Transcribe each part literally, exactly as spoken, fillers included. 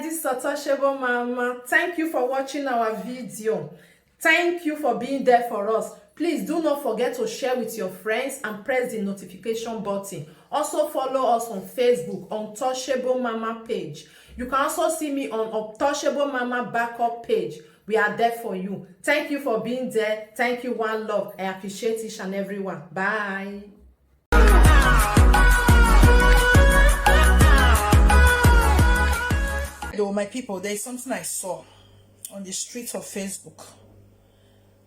This is Untouchable Mama. Thank you for watching our video. Thank you for being there for us. Please do not forget to share with your friends and press the notification button. Also follow us on Facebook, Untouchable Mama page. You can also see me on Untouchable Mama backup page. We are there for you. Thank you for being there. Thank you, one love. I appreciate each and every one. Bye. Though, my people, there is something I saw on the streets of Facebook,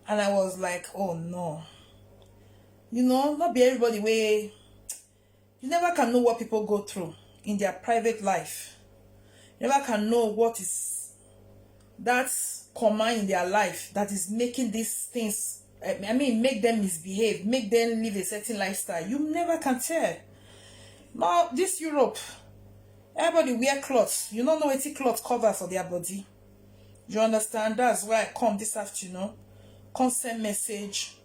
and I was like, "Oh no." You know, not be everybody way. You never can know what people go through in their private life. You never can know what is that command in their life that is making these things, I I mean, make them misbehave, make them live a certain lifestyle. You never can tell. Now, this Europe, everybody wear clothes. You don't know what cloth cover for their body. You understand? That's why I come this afternoon. Come send message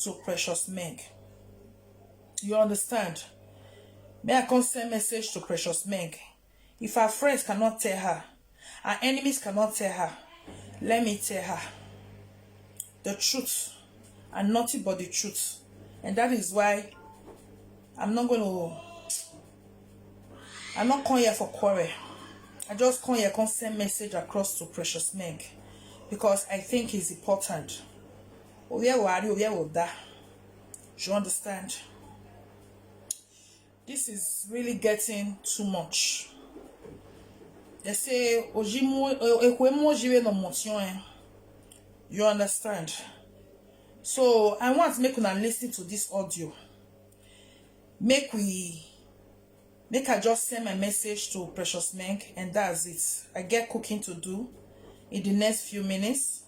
to Precious Meg. You understand? May I come send message to Precious Meg? If her friends cannot tell her, her enemies cannot tell her, let me tell her the truth and nothing but the truth. And that is why I'm not going to, I'm not coming here for quarrel. I just come here, come send message across to Precious Meg because I think it's important. Oye wari, oye oda. You understand? This is really getting too much. They say, "Ojimu, eh, eh, kwe mo jiwe no motion, eh." You understand? So I want make una listen to this audio. Make we, make I just send my message to Precious Meg, and that's it. I get cooking to do in the next few minutes.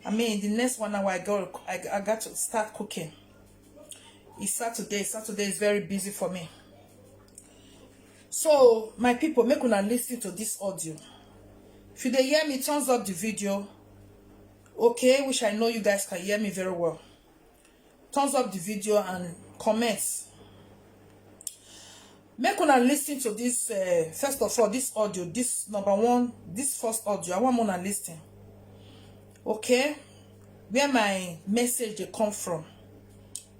I mean, the next one hour, I got, I, I got to start cooking. It's Saturday. Saturday is very busy for me. So, my people, make una listen to this audio. If you dey hear me, thumbs up the video. Okay, which I know you guys can hear me very well. Thumbs up the video and comments. Make una listen to this, uh, first of all, this audio, this number one, this first audio. I want una listen. Okay? Where my message dey come from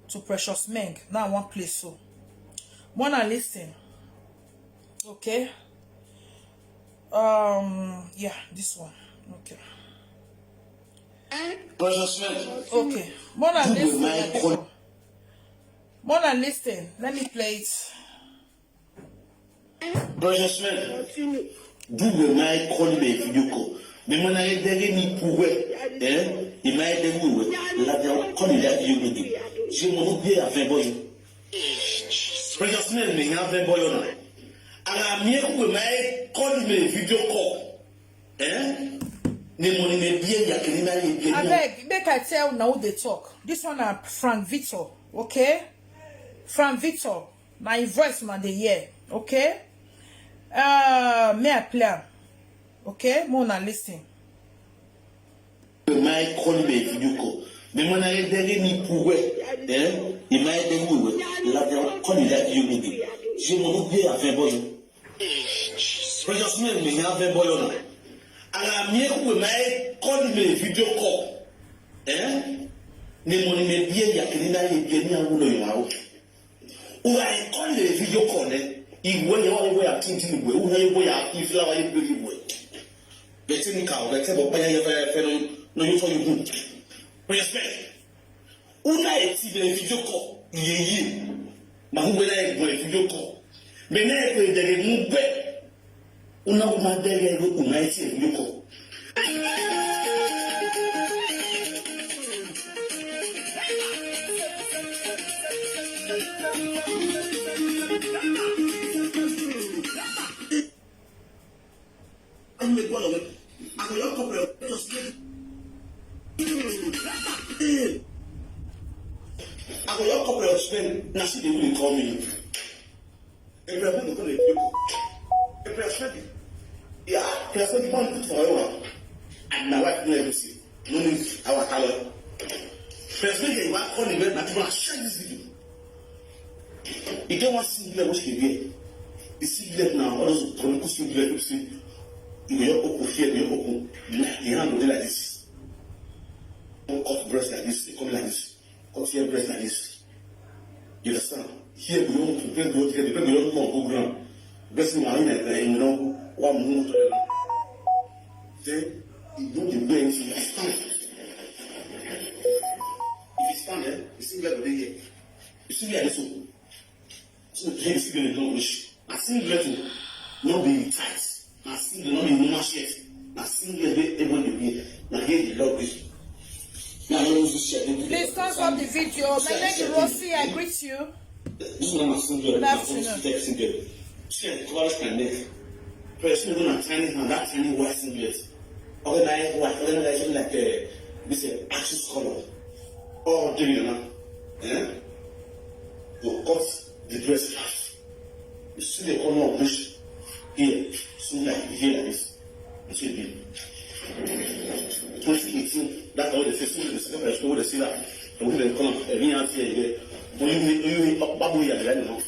to Precious Meg. Now I wan play so. Una listen. Okay? Um, yeah, this one. Okay. Precious Meg. Okay. Una listen. Una listen. Let me play it. Precious Meg. Dube mai kɔli bɛ video call. Mɛ mana ye dɛgɛ ni puwɛ. Eh? I ma ye dɛgɛ wɛ. La de kɔli da video call. Je mo dube a fɛ bɔ. Precious Meg, me nya fɛ bɔ yona. Ala mi ku mai kɔli bɛ video call. Eh? Ni mo ni me bie ya kini na ye bie. Abeg, make I tell una who dey talk. This one na Frank Victor, okay? Frank Victor. Na him voice una dey hear, okay? Uh, may I play am? Okay, make una listen. Mai kɔli bɛ video call. Mɛ mana ye dɛgɛ ni puwɛ. Eh? I ma ye dɛgɛ wɛ. La de kɔli da video call. Je mo dube a fɛ bɔ. Precious Meg, me nya fɛ bɔ yona. Ala mi ku mai kɔli bɛ video call. Eh? Ni mo ni me bie ya kini na ye bie ni a wulo yo. Ura e kɔli le video call ne. Iwe ye wa ye boya tinti iwe. Ura ye boya ifla wa ye boya iwe. Bete ni ka o bete bo pa ya ye fa ya fe no no you for you good. Respect. Una e ti le video call. Ye ye. Ma hu na e boya video call. Me na e ko de mu be. Una kuma dege go kuma eti e yoko. Ame gbọ́dọ̀ wẹ̀. Àgọ̀yọ́ kọ̀pẹ̀rẹ̀ ọ̀tọ̀ sí. Àgọ̀yọ́ kọ̀pẹ̀rẹ̀ ọ̀tọ̀ sí. Na she dey really call me. April, who go dey pick? April, Freddy. Yeah, April, Freddy, born good for everyone. And my wife know everything. No need our talent. April, Freddy, you are calling me, na people share this video. You get one singlet which dey wear. The singlet now, all those political singlet, you see. You go just open, here go just open. The hand go dey like this. Come cut breast like this, come like this. Cut here breast like this. You understand? Here go just open, breast go just, the breast go just come go ground. Breast go just like, like, you know, one more. Then you no dey wear anything, you stand. If you stand, eh, you see where go dey here. You see where this one. So today you see where the law reach. Na singlet o, no be tight. Na singlet, no be normal shirt. Na singlet wey everyone dey wear. Na here the law reach. Now I no use this shirt. Please thumbs up the video. My name is Rosie. I greet you. This one na singlet. Good afternoon. Singlet. See, I cover my neck. Person wey na tiny hand, that tiny white singlet. Organize white, organize something like, uh, this, uh, axis color. All day, you know. Eh? Go cut the dress half. You see the corner of bush here, so like here like this. You see the twenty eighteen, that all the face, the second person, the see that. The way they come, every year here, but you, you, you, babu here, you know.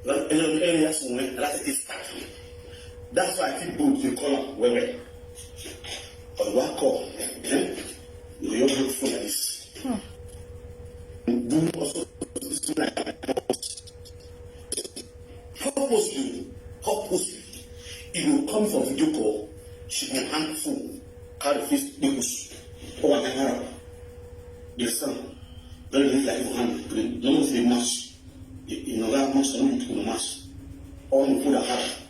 Like, you know, every year, so when, that's it, start. That's why I keep bold, you call up, well, well. But what call? Eh? You don't look for this. Hmm. Do also this like purposely, purposely. You will come for video call, she go hang phone, carry face, because, oh, I can have. Your son, very little like you hand, no one say much. You know that much, I don't need to know much. All the food I have.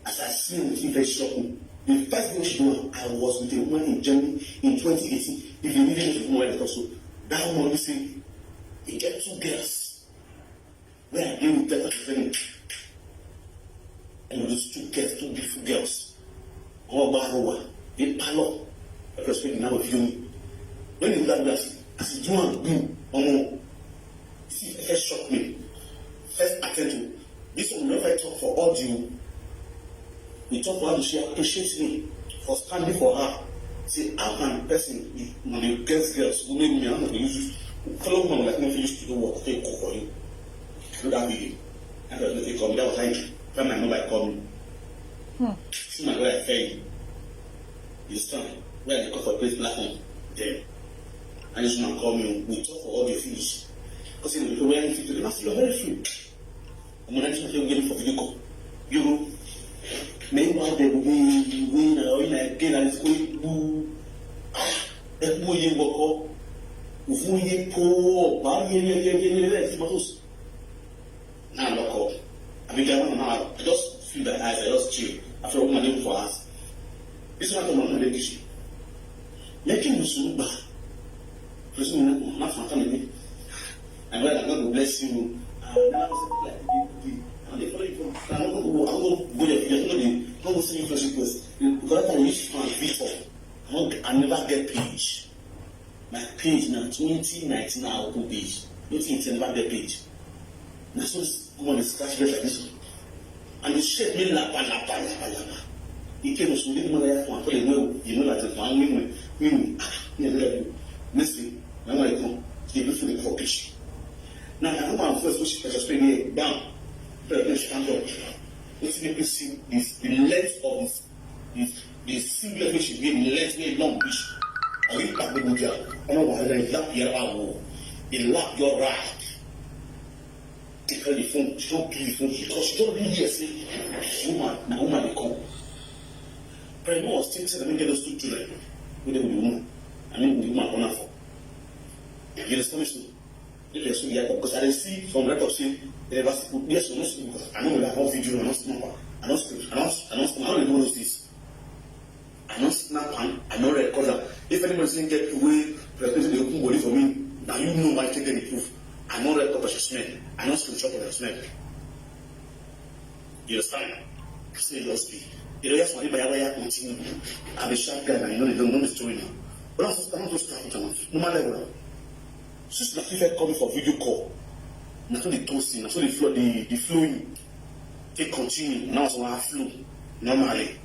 As I see him, he very shocked me. The first thing she do, I was with a woman in Germany in twenty eighteen. If you need to know where they talk so, that woman, you see, he get two girls. Where I dey with that training. And those two girls, two beautiful girls. All Barowa, they palo. Respect now with you. When you do that, as you do and do, omo, see, it first shock me. First attempt to, this one, if I talk for audio, we talk about she appreciates me for standing for her. See, how can person, you know, the girls, girls, who make me, I don't know, they use, follow woman like me, if you used to do work, okay, cook for you. Do that video. And that's what they call me. That was how you find my number, call me. Hmm. See my brother, I tell you. You stand. Where I call for place platform. There. And this man call me. We talk for all the finish. Because you know, people wearing fit, they must be very free. I'm not sure if you get it for video call. You know, me, one day, we, we, na, we, na, again, and it's going to, ah, that boy, you walk up. If we, you pull, bam, yeah, yeah, yeah, yeah, yeah, yeah, it's my house. Now I lock up. I be down now. I just feel the eyes. I just chill. I feel woman look for us. This one come on the kitchen. Making the soup. Person not not for coming. And God, God will bless you. Ah, now I was like, and they follow you from. I don't go. I don't go there. I don't go there. I don't go see you first request. Because I used to find before. I don't. I never get page. My page na twenty nineteen I open page. Wetin you tell about the page? Na so this woman dey scratch breast like this one. And the shirt me lapa lapa lapa lapa. He came to the mother for the well. You know that the man win win win. Ah, yeah, yeah, yeah. Next thing, my wife come. She dey look for the for page. Now I come out first, so she press her spray here. Bam. Press her stand up. Wetin make me see this? The length of this. The, the singlet wey she wear, the length wey long reach. I really pack the body out. I don't want to lap your hour. They lap your right. They call the phone. She don't pick the phone because she don't really hear say woman, na woman dey come. But I know I was thinking say I get those two children. Wey dey with the woman. I mean, the woman born am for. You understand me so? If you see, yeah, because I dey see some records say they never sleep. Yes, I no sleep because I know that whole video, I no snap am. I no sleep. I no, I no, I no dey do those things. I no snap am. I no record am. If anybody say get the way president dey open body for me, now you know why take the proof. I no record as you smell. I no screenshot as you smell. You understand? I say just be. You know, yes, money by why I continue. I'm a sharp guy, and you know they don't know the story now. But I'm supposed to start with them. No matter what. Since na people come for video call, na so the toasting, na so the flow, the, the flowing, they continue. Now so I flow normally.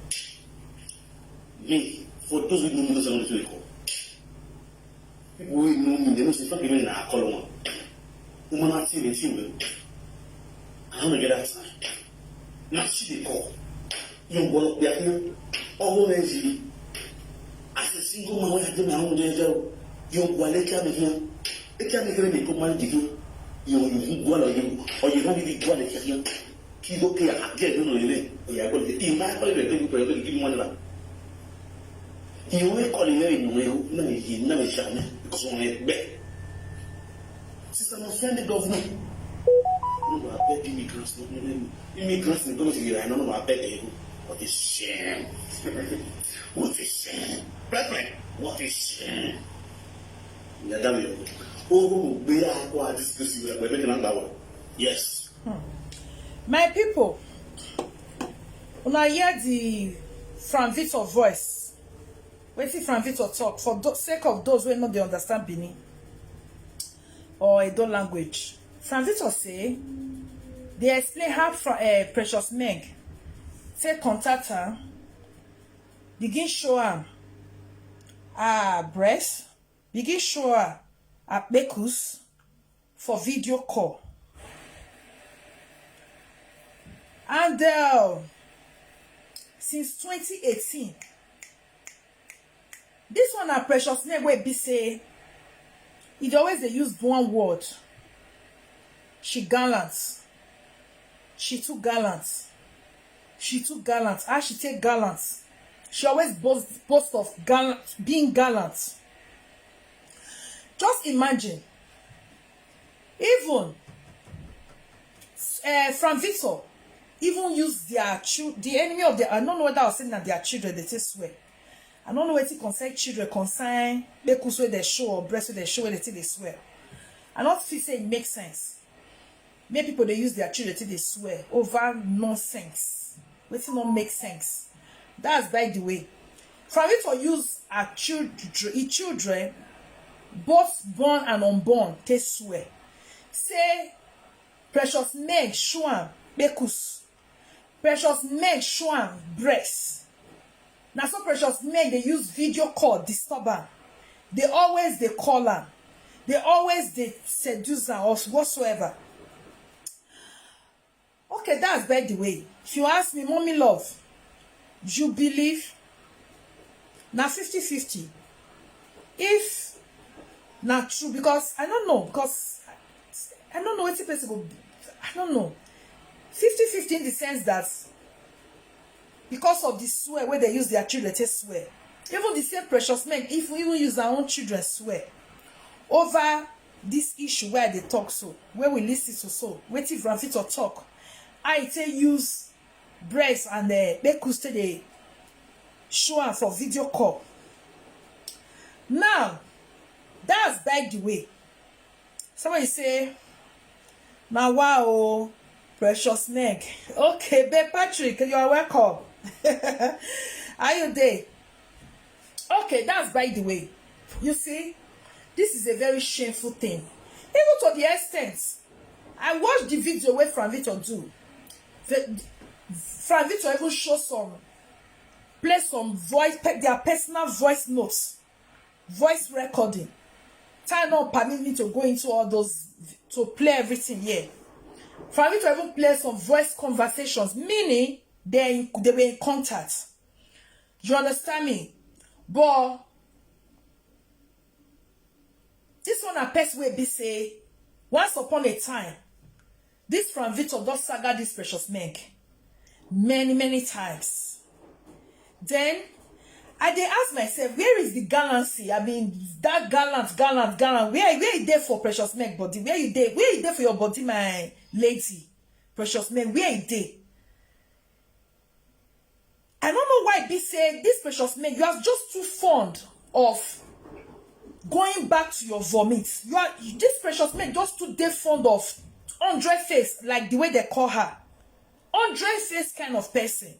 Me, for those who know me, those are not the call. People who know me, they know say fuck me na call one. Woman, I see the thing. I don't get that time. Now she dey call. Yongwa lo pe ahian. Owo ne ji. As a single man, wey I dey my own there, there. Yongwa le kia me here. E kia me here me come marry the girl. Yo, you go lo you. Or you don't really go le kia here. Ki do ke a ke no no le. O ya go le. I ma ko le le ko le give money la. You will call him very no. Na me yi na me shame. Because on it be. Sister, no send the government. No, I beg immigrants, no, no, no. Immigrants, no, no, no, I don't know, I beg you. What a shame. What a shame. Brethren, what a shame. Yeah, that way. Oh, we are quite discussing with the number one. Yes. My people, una hear the Frank Victor voice. Wetin Frank Victor talk for the sake of those wey no dey understand Benin or Edo language. Frank Victor say dey explain how Fra- uh, Precious Meg take contact am, begin show am her breast, begin show her her kpekus for video call. And uh, since twenty eighteen, this one na Precious Meg wey be say e dey always dey use one word. She gallant. She too gallant. She too gallant. How she take gallant? She always boast, boast of gallant, being gallant. Just imagine, even uh, Frank Victor even use their children, the enemy of their, I don't know whether I was saying that their children, they take swear. I don't know wetin concern children, concern kpekus wey dey show or breast wey dey show, wey dey take dey swear. I no fit say it makes sense. Make people dey use their children take dey swear over nonsense. Wetin no make sense. That's by the way. Frank Victor use her children, his children, both born and unborn, take swear. Say Precious Meg show am kpekus. Precious Meg show am breast. Na so Precious Meg dey use video call disturb am. Dey always dey call am. Dey always dey seduce am or whatsoever. Okay, that's by the way. If you ask me, mommy love, you believe? Na fifty fifty. If na true, because I don't know, because I don't know wetin person go, I don't know. Fifty fifty in the sense that because of the swear wey dey use their children take swear. Even the same Precious Meg, if we even use our own children swear over this issue wey I dey talk so, wey we listen to so, wetin Frank Victor talk, how e take use breast and uh, kpekus take dey show am for video call. Now, that's by the way. Somebody say, "Na wa o, Precious Meg." Okay, babe Patrick, you are welcome. How you dey? Okay, that's by the way. You see, this is a very shameful thing. Even to the extent, I watched the video wey Frank Victor do. The, Frank Victor even show some, play some voice, pe- their personal voice notes, voice recording. Time no permit me to go into all those, to play everything here. Frank Victor even play some voice conversations, meaning they, they were in contact. You understand me? But this one na person wey be say, once upon a time, this Frank Victor don saga this Precious Meg many, many times. Then I dey ask myself, where is the gallancy? I mean, that gallant, gallant, gallant. Where, where e dey for Precious Meg body? Where you dey? Where e dey for your body, my lady? Precious Meg, where e dey? I don't know why be say this Precious Meg, you are just too fond of going back to your vomit. You are, this Precious Meg just too dey fond of hundred face, like the way they call her. Hundred face kind of person.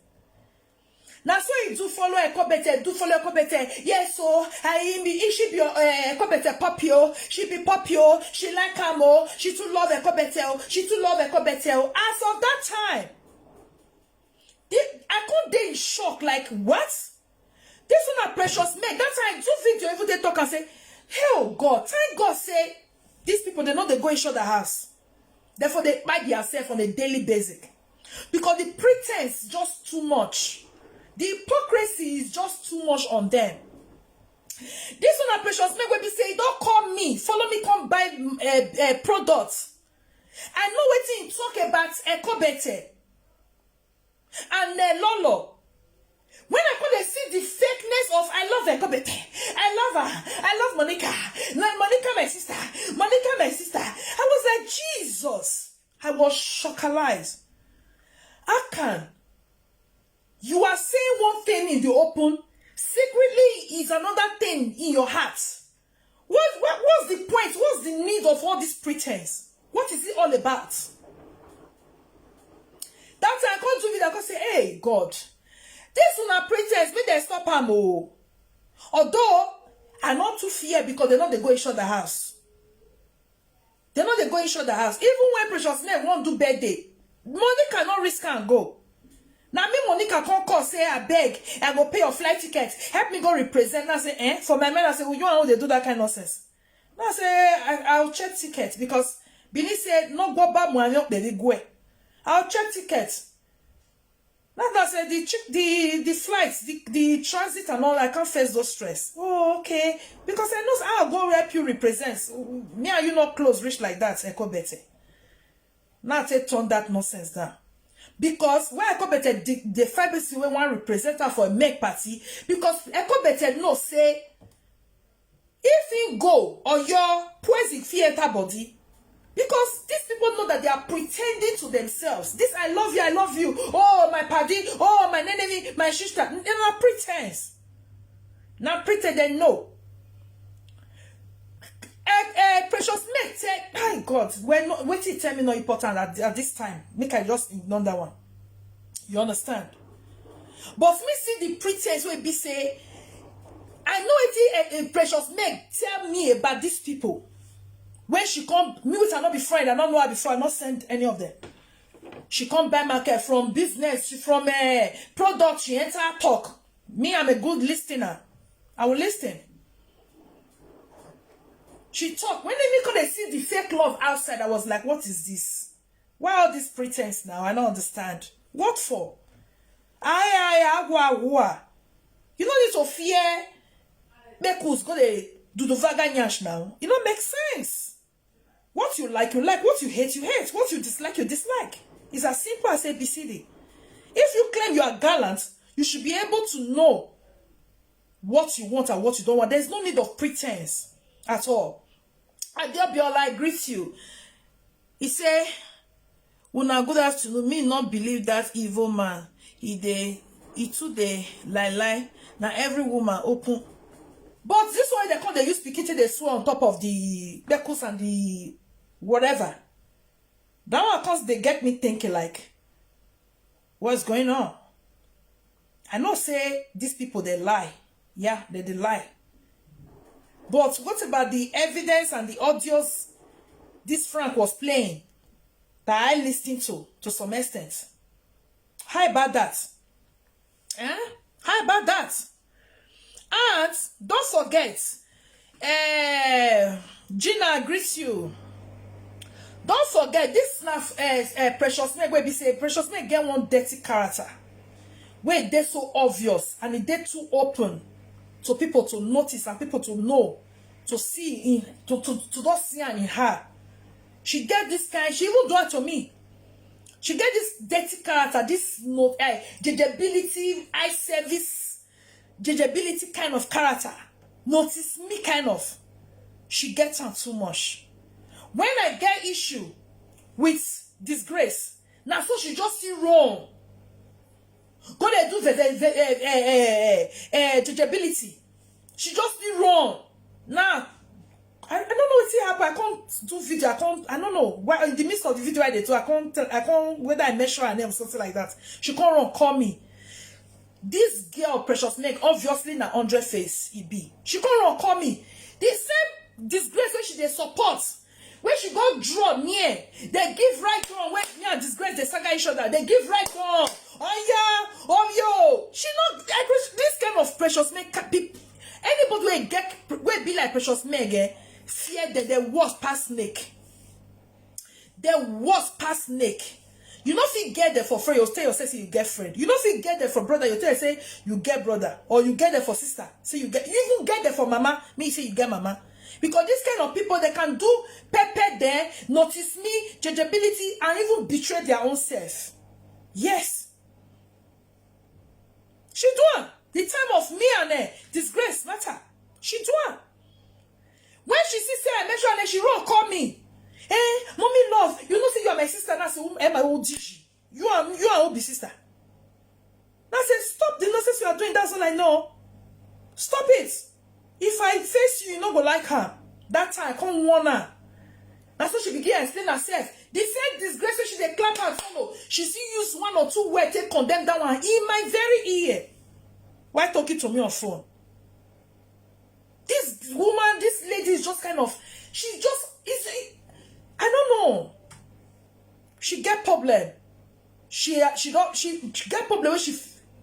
Na so he do follow Ekobete, do follow Ekobete. Yes, so I be she be uh, Ekobete puppy o. She be puppy o. She like am o. She too love Ekobete o. She too love Ekobete o. As of that time, the, I come dey in shock. Like, what? This one na Precious Meg. That time, two video even dey talk and say, "Hey, oh God, thank God say these people, they know they go each other house. Therefore, they buy themselves on a daily basis." because the pretense just too much. The hypocrisy is just too much on them. This one na Precious Meg wey be say e don call me, follow me come buy uh, uh, product. I know wetin he talk about Ekobete and uh, Lolo. When I come dey see the fakeness of I love Ekobete, I love her, I love Monica, na Monica my sister, Monica my sister. I was like, Jesus, I was shockalized. How can you are saying one thing in the open, secretly is another thing in your heart? What, what what's the point? What's the need of all this pretense? What is it all about? That time I come do video, I come say, hey God, this una pretense, make dem stop am o. Although I no too fear because they no dey go each other house. They no dey go each other house. Even when Precious Meg wan do birthday, Monica no risk am go. Na me Monica come call say, abeg, I go pay your flight ticket. Help me go represent. Na say, eh? For my mind, I say, well, you and who dey do that kind nonsense? Na say, I, I'll check ticket because Benin say, no go ba mo anyo pe gwe. I'll check ticket. That's why I said the chick, the the flights, the, the transit and all. I can't face those stress. Oh, okay. Because I know how go help you represents. Me and you not close, rich like that. Ekobete. Now take turn that nonsense down. Because where Ekobete the, the five person wey wan represent her for a make party, because Ekobete know say if he go or your poison fit enter body, because these people know that they are pretending to themselves. This I love you, I love you. Oh, my paddy, oh, my enemy, my sister. They are pretense. Now pretend they know. Eh, eh, Precious Meg tell, my God, when no, wetin tell me no important at, at this time. Make I just ignore that one. You understand? But me see the pretense wey be say, I know wetin eh, eh, Precious Meg tell me about these people. When she come, me with her not be friend, I don't know her before, I not send any of them. She come buy market from business, she from uh, product, she enter talk. Me, I'm a good listener. I will listen. She talk. When they me come, they see the fake love outside. I was like, what is this? Why all this pretense now? I don't understand. What for? Aye, aye, agua, agua. You know this of fear. Bekus go dey do the vaga nyash now. It don't make sense. What you like, you like. What you hate, you hate. What you dislike, you dislike. It's as simple as A B C D. If you claim you are gallant, you should be able to know what you want and what you don't want. There's no need of pretense at all. Adeobiola, I greet you. He say, una good afternoon. Me not believe that evil man. He dey, he too dey lie lie. Now every woman open. But this one they come, they use Pikiti, they swear on top of the Bekus and the whatever. That one comes, they get me thinking like, what's going on? I know say these people, they lie. Yeah, they, they lie. But what about the evidence and the audios this Frank was playing that I listened to to some extent? How about that? Eh? How about that? And don't forget, eh, Gina greets you. Don't forget, this na uh, uh, Precious Meg wey be say Precious Meg get one dirty character wey dey so obvious and e dey too open to people to notice and people to know, to see in, to, to, to just see am in her. She get this kind, she even do it to me. She get this dirty character, this no uh, jejebility, eye service, jejebility kind of character. Notice me kind of. She gets on too much. When I get issue with disgrace, now so she just see wrong. Go dey do the, the, the uh, uh, uh, uh, jejebility. She just see wrong. Now, I, I don't know what happen. I can't do video. I can't. I don't know why in the midst of the video I dey do. I can't. Tell, I can't whether I mention her name or something like that. She can't run call me. This girl, Precious Meg, obviously na hundred face e be. She come run call me. The same disgrace wey she dey support, when she go draw near, they give right on. When me and disgrace dey saga each other, they give right on. Oya, oh yo, she not this kind of Precious Meg. Anybody wey get wey be like Precious Meg, eh, fear the the worst past snake. The worst past snake. You no fit get there for friend, you tell yourself say you get friend. You no fit get there for brother, you tell say you get brother, or you get there for sister, say you get, you even get there for mama, me say you get mama. Because this kind of people, they can do pepper there, notice me, judgeability, and even betray their own self. Yes. She do am. The time of me and eh, disgrace matter. She do am. When she see say I measure and she run call me. Eh, mommy love, you know say you are my sister now, say, "Who am I, who did you? You are, you are Obi sister." Now say, "Stop the nonsense you are doing, that's all I know. Stop it. If I face you, you no go like her." That time, I come warn her. Na so she begin explain herself. The same disgrace wey she dey clap and follow, she still use one or two words take condemn that one in my very ear. Why talking to me on phone? This woman, this lady is just kind of, she just, is, I don't know. She get problem. She, she don't, she, she get problem wey she,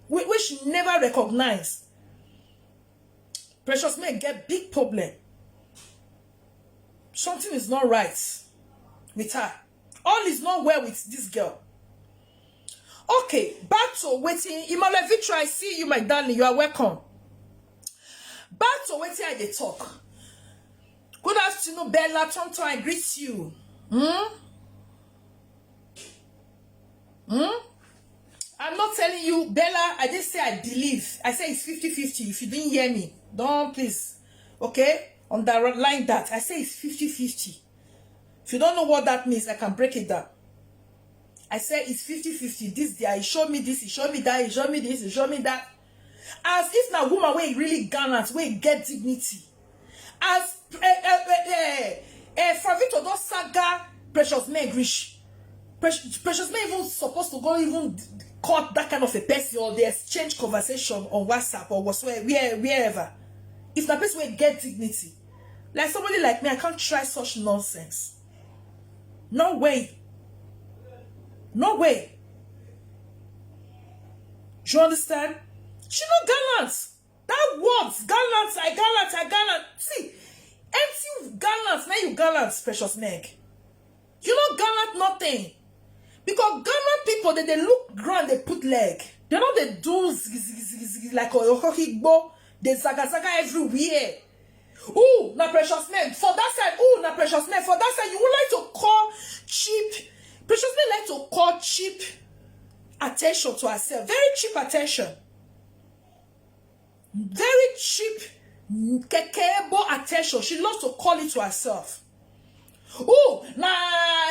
wey, wey she never recognize. Precious Meg get big problem. Something is not right with her. All is not well with this girl. Okay, back to wetin Imole Victor, I see you, my darling. You are welcome. Back to wetin I dey talk. Good afternoon, Bella Tonton. I greet you. Hmm? Hmm? I'm not telling you, Bella. I didn't say I believe. I say it's fifty fifty. If you didn't hear me, don't please. Okay? Underline that. I say it's fifty fifty. If you don't know what that means, I can break it down. I say it's fifty fifty. This day, he showed me this, he showed me that, he showed me this, he showed me that. As if na woman wey really gallant, wey get dignity. As eh, eh, eh, eh, eh, Fravito don saga Precious Meg reach. Precious, Precious Meg even supposed to go even cut that kind of a person, or they exchange conversation on WhatsApp or whatsoever, where, wherever. If na person wey get dignity, like somebody like me, I can't try such nonsense. No way. No way. You understand? She no gallant. That words, gallant, I gallant, I gallant. See, empty gallant, now you gallant, Precious Meg. You no gallant nothing. Because gallant people, they, they look ground, they put leg. They no dey do zigi, zigi, zigi, zigi, like Oyokohigbo. They zaga, zaga everywhere. Ooh, na Precious Meg. For that side, ooh, na Precious Meg. For that side, you would like to call cheap. Precious Meg like to call cheap attention to herself. Very cheap attention. Very cheap, kekebo attention. She loves to call it to herself. Ooh, na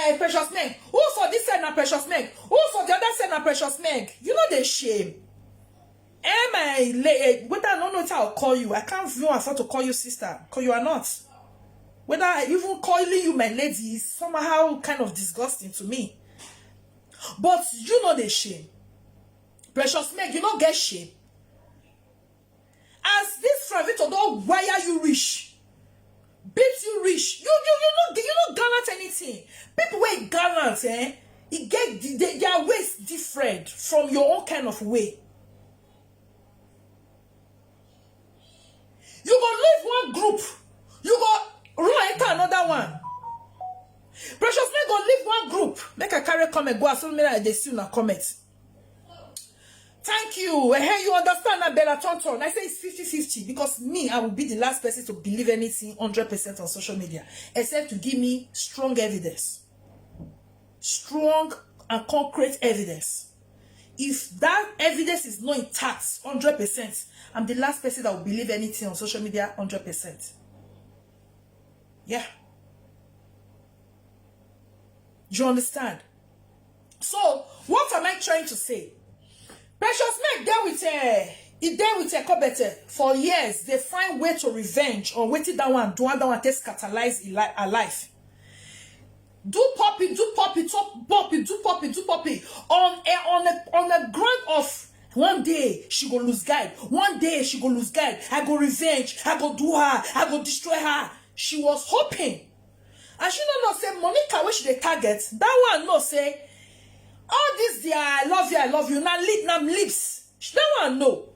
eh, Precious Meg. Ooh, for this side, na Precious Meg. Ooh, for the other side, na Precious Meg. You no dey shame. Eh, my la-, eh, whether I don't know how I'll call you, I can't even afford to call you sister, because you are not. Whether I even calling you my lady is somehow kind of disgusting to me. But you no dey shame. Precious Meg, you no get shame. As this Fravito don wire you reach, beat you reach, you, you, you no, you no gallant anything. People wey gallant, eh, e get the, the, their ways different from your own kind of way. You go leave one group, you go run enter another one. Precious Meg go leave one group. Make I carry comment go as soon as I dey see una comment. Thank you. Eh, you understand that, Bella Tonton? I say it's fifty fifty because me, I will be the last person to believe anything hundred percent on social media, except to give me strong evidence. Strong and concrete evidence. If that evidence is not intact hundred percent, I'm the last person that will believe anything on social media hundred percent. Yeah. You understand? So, what am I trying to say? Precious Meg dey with, eh, e dey with Ekobete for years. They find way to revenge on wetin that one do, and that one take scandalize e li-, her life. Do poppy, do poppy, top poppy, do poppy, do poppy. On a, on a, on a ground of one day she go lose guide. One day she go lose guide. I go revenge. I go do her. I go destroy her. She was hoping. And she no know say Monica, wey she dey target, that one know say all this their "I love you, I love you" na lip, na lips. She, that one know.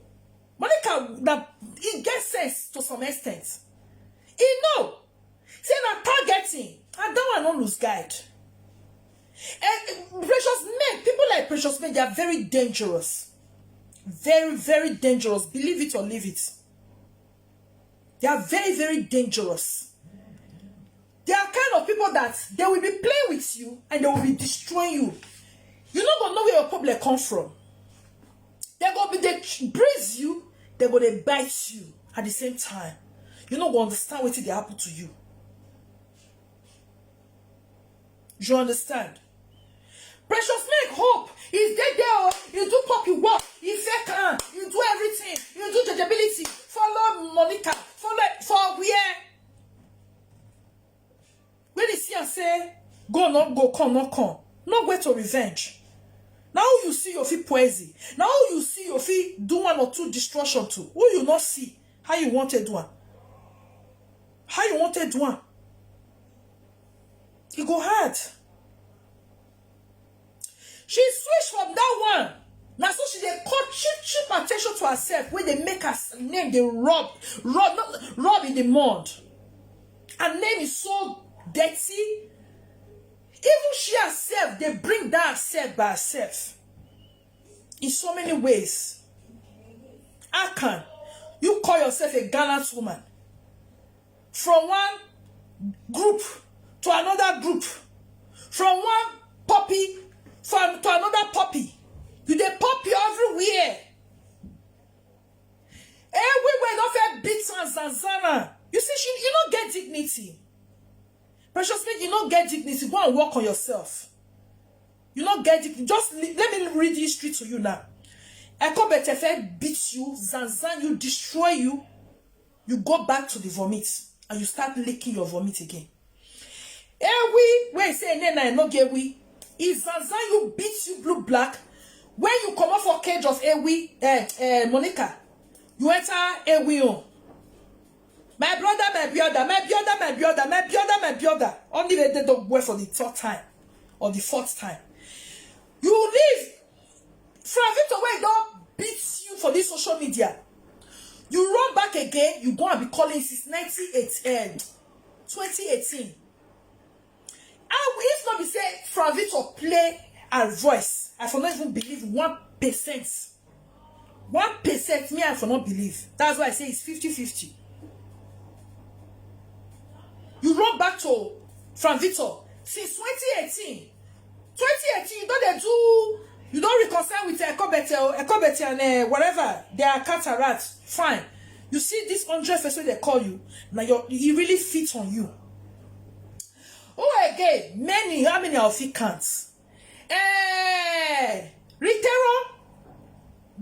Monica, that, e get sense to some extent. E know say na targeting, and that one no lose guide. And Precious Men, people like Precious Men, they are very dangerous. Very, very dangerous. Believe it or leave it. They are very, very dangerous. They are kind of people that they will be playing with you and they will be destroying you. You no go know where your problem come from. They go be dey breeze you, they go dey bite you at the same time. You no go understand wetin dey happen to you. You understand? Precious Men hope is dey there o. You do poppy work, you fake am, you do everything, you do judgeability. Follow Monica, follow for where? When you see am say go no go, come no come, no wait to revenge. Now you see your fit poison. Now you see your fit do one or two destruction too. Who you not see? How you want to do one? How you want to do one? It go hard. She switch from that one. Now so she dey call cheap cheap attention to herself when they make her name they rub rub not rub in the mud. Her name is so dirty. Even she herself they bring that herself by herself in so many ways. How can you call yourself a gallant woman from one group to another group, from one puppy from to another puppy? You dey puppy everywhere. Everywhere don fair beat and zanzana. You see, she, you no get dignity. Precious Men, you no get dignity. Go and work on yourself. You no get dignity. Just let me read history to you now. Ekobete fair beat you, zanzan you, destroy you. You go back to the vomit and you start licking your vomit again. Ewi, wey say name na no get we. Is zanzan you beat you blue black. When you come up for cage of Ewi, eh, eh, Monica, you enter Ewi on. My brother, my brother, my brother, my brother, my brother, my brother. Only they don't wear for the third time or the fourth time. You leave Fravito wey don beat you for this social media. You run back again, you go and be calling since nineteen eighty, eh, twenty eighteen. How if not be say Fravito play her voice, I for not even believe one percent. One percent me I for not believe. That's why I say it's fifty fifty. You run back to Fravito since twenty eighteen. Twenty eighteen, you don dey do, you don reconcile with Ekobete o, Ekobete and eh, whatever, they are cataract, fine. You see this hundred face wey they call you, now your e really fit on you. Who again? Many, how many of you can't? Eh, Ritero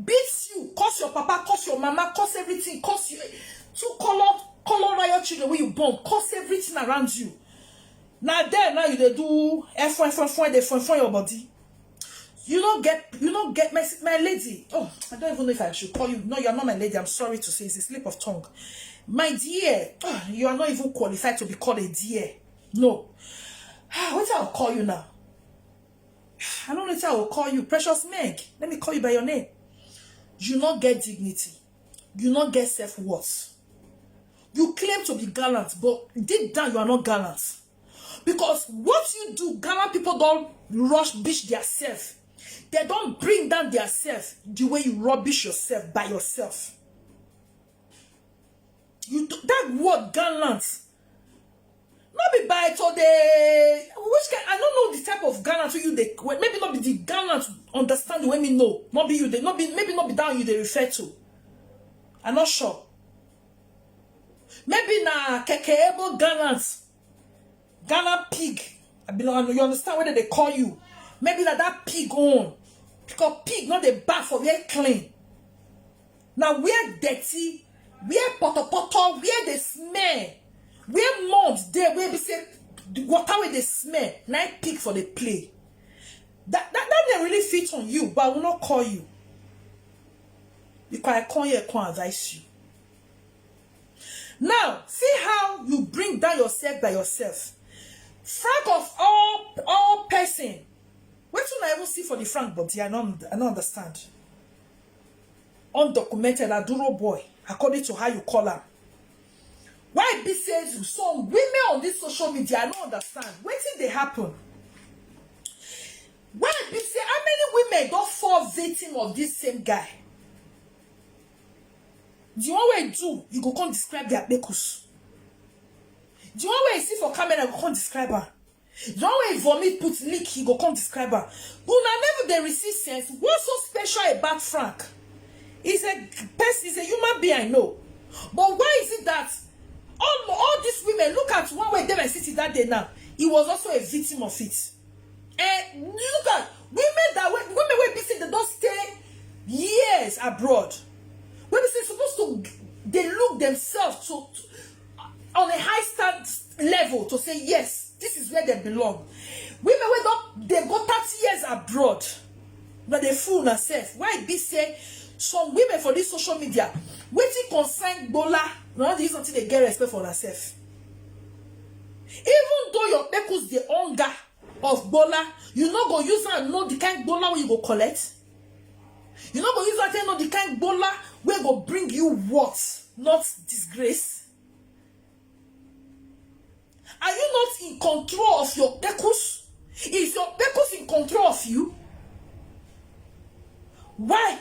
beats you, curse your papa, curse your mama, curse everything, curse you. Two color, color royal children wey you born, curse everything around you. Now there now you dey do F one, F one, F one, dey F one, F one your body. You no get, you no get my, my lady. Oh, I don't even know if I should call you. No, you're not my lady. I'm sorry to say it's a slip of tongue. My dear, ah, you are not even qualified to be called a dear. No. Ah, what I'll call you now? I don't know what I will call you. Precious Meg. Let me call you by your name. You not get dignity. You not get self-worth. You claim to be gallant, but deep down you are not gallant. Because what you do, gallant people don't rush bitch their self. They don't bring down their self the way you rubbish yourself by yourself. You do, that word gallant. Not be by today. Which kind? I don't know the type of gallant you they. Well, maybe not be the gallant understand the way me know. Not be you they. Not be maybe not be down you they refer to. I'm not sure. Maybe na keke able gallant, gallant pig. I be you understand whether they call you. Maybe na that pig own. Because pig not the bath for where clean. Now where dirty, where poto poto, where they smell, where moms there where be say the water where they smell, na pig for the play. That that that they really fit on you, but I will not call you. Because I come here, come advise you. Now, see how you bring down yourself by yourself. Frank of all all person. What do I even see for the Frank body? I don't I don't understand. Undocumented Aduro boy, according to how you call her. Why be says some women on this social media? I don't understand. What did they happen? You say how many women don fall victim of this same guy? The one wey do, you go come describe their kpekus. The one wey you see for camera go come describe am. The one wey vomit put leak, he go come describe am. Una never dey receive sense. What's so special about Frank? He's a person, he's a human being, I know. But why is it that all, all these women, look at one wey dey my city that day now, he was also a victim of it. And look at women that women wey be say they don stay years abroad. Wey be say supposed to they look themselves to, to on a high stand level to say yes, this is where they belong. Women wey don dey go thirty years abroad, but they fool na self. Why e be say some women for this social media, wetin concern gbola, na all this something dey get respect for herself. Even though your kpekus dey hunger of gbola, you no go use am know the kind gbola wey you go collect. You no go use am take know the kind gbola wey go bring you what, not disgrace. Are you not in control of your kpekus? Is your kpekus in control of you? Why?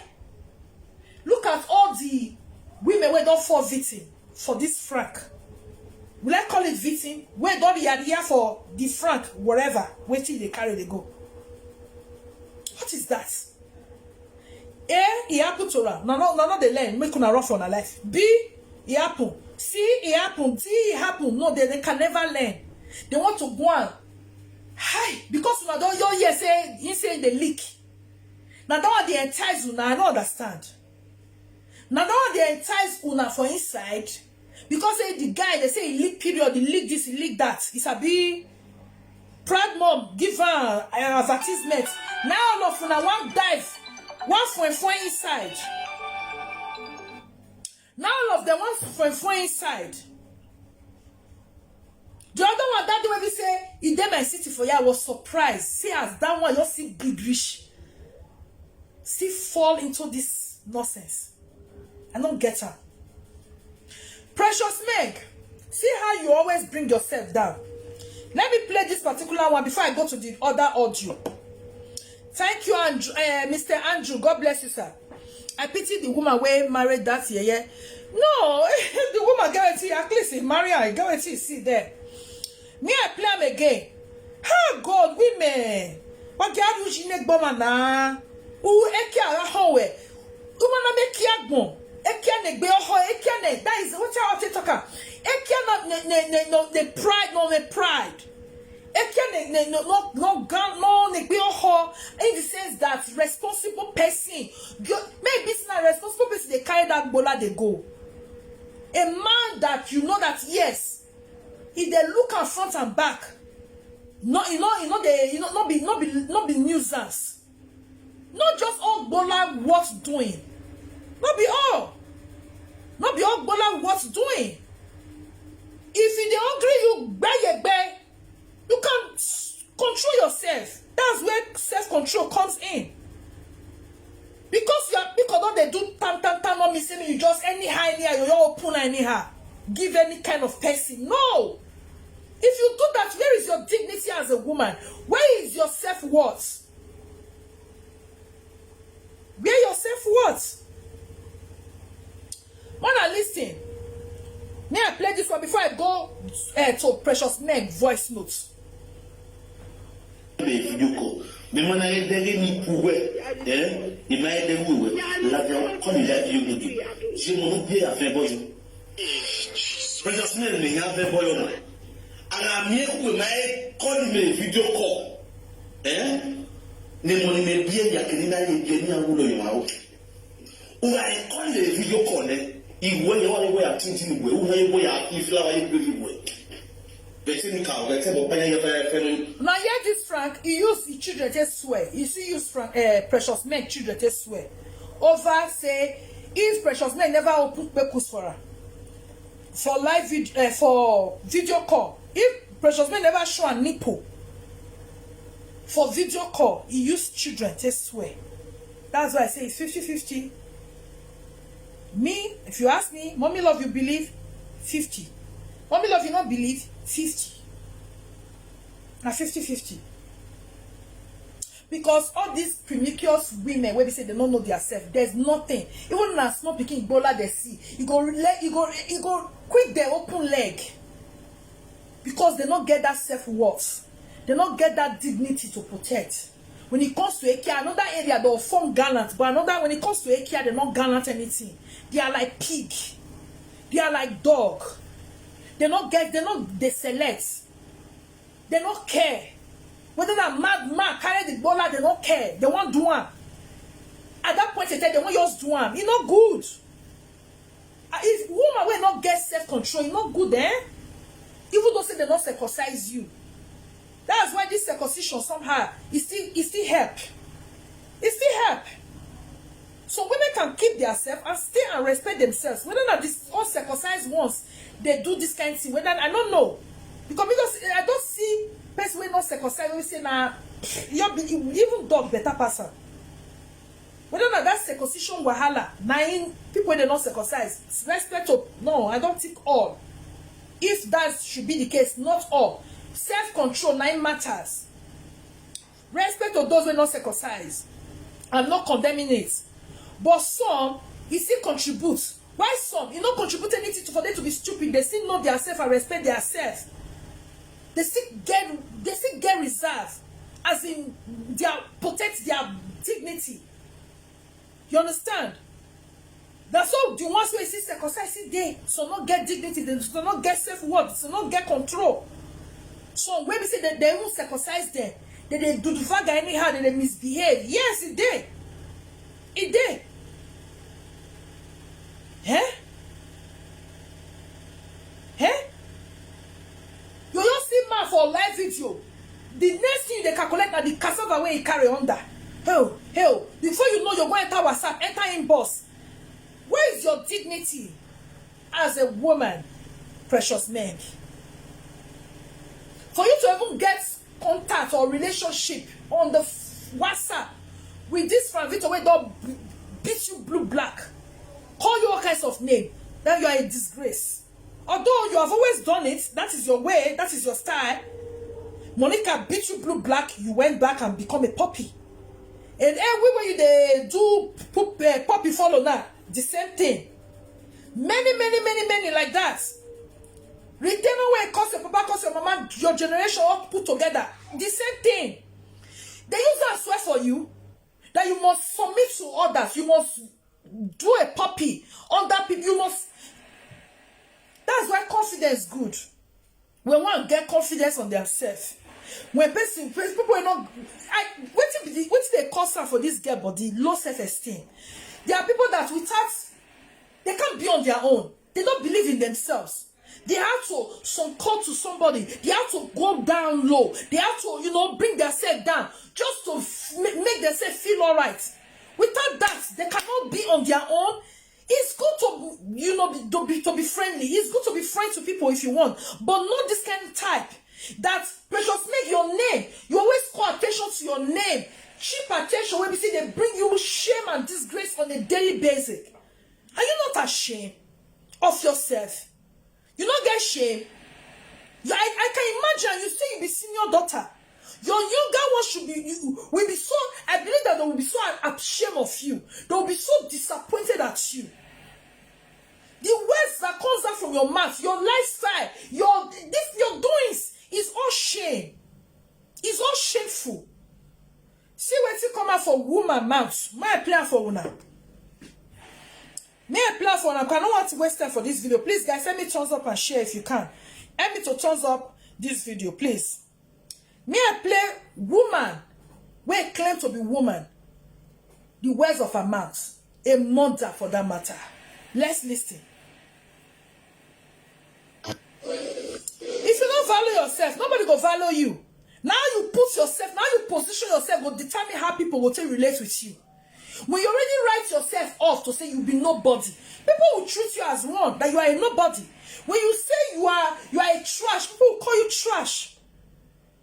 Look at all the women wey don fall victim for this Frank. Will I call it victim? Wey don yari yari for the Frank, whatever, wetin dey carry dey go. What is that? A, e happen to am. Na no, na no dey learn. Make una run for una life. B, e happen. C, e happen. D, e happen. No, they, they can never learn. They want to go on. Hi, because una don your hear say he say the leak. Na that one dey entice una. I no understand. Na that one dey entice una for inside. Because say the guy, they say he leak period, he leak this, he leak that. He sabi proud mom give am uh, advertisement. Now all of una wan dive, wan fuen fuen inside. Now all of them wan fuen fuen inside. The other one that day wey be say e dey my city for here, I was surprised. See as that one just see big reach, see fall into this nonsense. I don't get am. Precious Meg, see how you always bring yourself down. Let me play this particular one before I go to the other audio. Thank you, Andrew, uh, Mister Andrew. God bless you, sir. I pity the woman wey married that yeye. No, the woman get wetin, at least he marry her, he get wetin he see there. Me, I play am again. Ha, God, women. Wagi aru ji ne gboma na. U eke ara howe. Uma na me kia gbon. Ekia ne gbe oho, ekia ne. That is what I want to talk about. Ekia na ne ne ne no ne pride, no ne pride. Ekia ne ne no no no gan no ne gbe oho. In the sense that responsible person, maybe it's not responsible person they carry that gbola they go. A man that you know that yes, he dey look am front and back. No, you know, you know they, you know, not be, not be, not be nuisance. Not just all gbola worth doing. Not be all. Not be all gbola worth doing. If e dey hungry you, gbeyegbe, you can s- control yourself. That's where self-control comes in. Because you are, because don dey do tan tan tan, no mean say you just anyhow anyhow, you just open anyhow, give any kind of person. No. If you do that, where is your dignity as a woman? Where is your self-worth? Where your self-worth? Wanna listen? May I play this one before I go uh, to Precious Men voice notes? Be video call. Me mana edere ni kuwe. Eh? Ima edere uwe. La vya koni la video call. Je mo no pay afen boy. Precious Men me ya afen boy na. Ala mi kuwe ma e call me video call. Eh? Ni mo ni me bi ya kini na ye ni awulo yo ma o. Una e call the video call eh. Iwe ye wa we atinti ni we. Una ye we a flower ye be we. Bete ni ka we te mo pa ye fa fa ni. Now here this Frank, he used his children to swear. He still used Frank, uh, Precious Men children to swear. Over say, if Precious Men never open kpekus for her for live video, uh, for video call, if Precious Men never show a nipple for video call, he used children to swear. That's why I say it's fifty fifty. Me, if you ask me, mommy love you believe fifty. Mommy love you not believe fifty. Na fifty fifty. Because all these promiscuous women wey be say they no know their self, there's nothing. Even na small pikin gbola they see, you go let you go you go quick their open leg, because they no get that self worth, they no get that dignity to protect. When it comes to ekia, another area they'll form gallant, but another, when it comes to ekia, they're not gallant anything. They are like pig, they are like dog. They not get, they not they select, they not care. Whether that mad man carry the gbola, they not care. They want do am. At that point, they tell they want just do am. E not good. Ah, if woman will not get self control, e not good, eh? Even though say they not circumcise you, that's why this circumcision somehow it still it still help. It still help. So women can keep their self and stay and respect themselves. Whether not this all circumcised ones they do this kind of thing, whether I don't know, because because I don't see person wey not circumcised wey say na you be even dog better person. Whether na that circumcision wahala na im people wey dey not circumcise, respect to, no, I don't think all. If that should be the case, not all. Self control na im matters. Respect to those wey not circumcise. I'm not condemning it, but some e still contribute. Why some e no contribute anything to, for them to be stupid? They still know their self and respect their self. They still get they still get reserve, as in their protect their dignity. You understand? That's all the ones wey see circumcise see dey, so no get dignity, they so no get self worth, so no get control. So wey be say they they even circumcise them, they they do the faga anyhow, they they misbehave. Yes, e dey, e dey. Eh? Eh? You just see man for live video. The next thing they calculate na the cassava wey e carry under. Hell, hell. Before you know, you're going to enter WhatsApp, enter inbox. Where is your dignity as a woman, precious men? For you to even get contact or relationship on the f- WhatsApp with this Franvito wey don b- beat you blue black, call you all kinds of name, now you are a disgrace. Although you have always done it, that is your way, that is your style. Monica beat you blue black, you went back and become a puppy. And everywhere you dey do poop, uh, puppy follow now, the same thing. Many, many, many, many like that. Retainer wey cause your papa, cause your mama, your generation all put together, the same thing. They use that swear for you that you must submit to others, you must do a puppy under people, you must. That's why confidence good. When one get confidence on themselves, when person, person people are not, I wetin be the wetin dey cause am for this girl body, low self esteem. There are people that without they can't be on their own. They don't believe in themselves. They have to succumb to somebody. They have to go down low. They have to, you know, bring themselves down just to f- ma- make themselves feel all right. Without that, they cannot be on their own. It's good to, you know, be, to be to be friendly. It's good to be friends with people if you want, but not this kind of type. That precious make your name. You always call attention to your name. Cheap attention wey be say dey bring you shame and disgrace on a daily basis. Are you not ashamed of yourself? You no get shame. You, I, I can imagine you say you be senior daughter. Your younger one should be you will be so. I believe that they will be so ashamed of you. They will be so disappointed at you. The words that comes out from your mouth, your lifestyle, your this your doings is all shame. It's all shameful. See wetin come out for woman mouth. May I play am for una? May I play am for una? 'Cause I don't want to waste time for this video. Please, guys, help me thumbs up and share if you can. Help me to thumbs up this video, please. May I play woman wey claim to be woman? The words of her mouth. A mother for that matter. Let's listen. If you don't value yourself, nobody go value you. Now you put yourself, now you position yourself, go determine how people will take relate with you. When you already write yourself off to say you be nobody, people will treat you as one, that you are a nobody. When you say you are you are a trash, people will call you trash.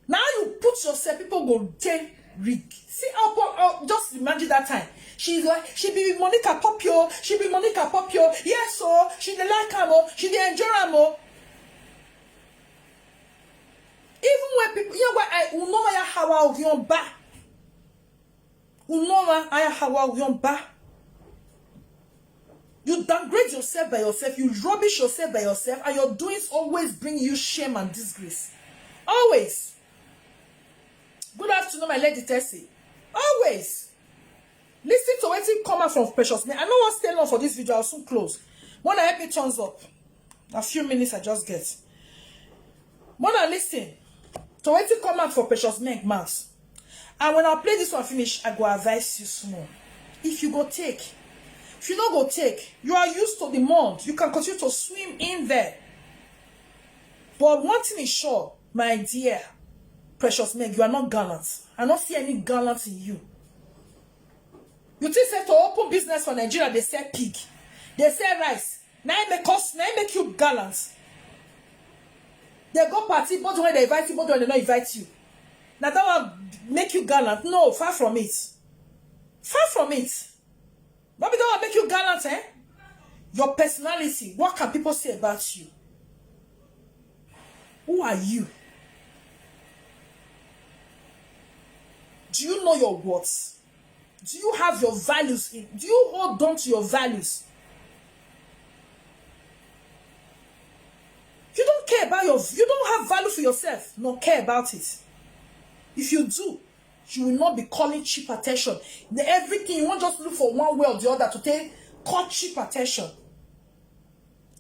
Now you put yourself, people go take rig. See how po- how- just imagine that time. She's like she be Monica Popio, she be Monica Popio. Yes, so she dey like am o, she dey enjoy am o. Even when people, you know why I know why I how I ba. Unoma ayahawa uyomba. You downgrade yourself by yourself, you rubbish yourself by yourself, and your doings always bring you shame and disgrace. Always. Good afternoon, my lady Tessie. Always. Listen to wetin come out from Precious Men. I no wan stay long for this video, I'll soon close. Wanna help me thumbs up? A few minutes I just get. Wanna listen to wetin come out for Precious Men mouth. And when I play this one finish, I go advise you small. If you go take, if you no go take, you are used to the mud. You can continue to swim in there. But one thing is sure, my dear Precious Men, you are not gallant. I don't see any gallant in you. You think say to open business for Nigeria, they sell pig, they sell rice. Now it make us, now it make you gallant. They go party, but when they invite you, but when they not invite you. Now that one make you gallant. No, far from it. Far from it. But that one make you gallant, eh? Your personality, what can people say about you? Who are you? Do you know your worth? Do you have your values in? Do you hold on to your values? You don't care about your, you don't have value for yourself, nor care about it. If you do, you will not be calling cheap attention. The, everything you want, just look for one way or the other to take, call cheap attention.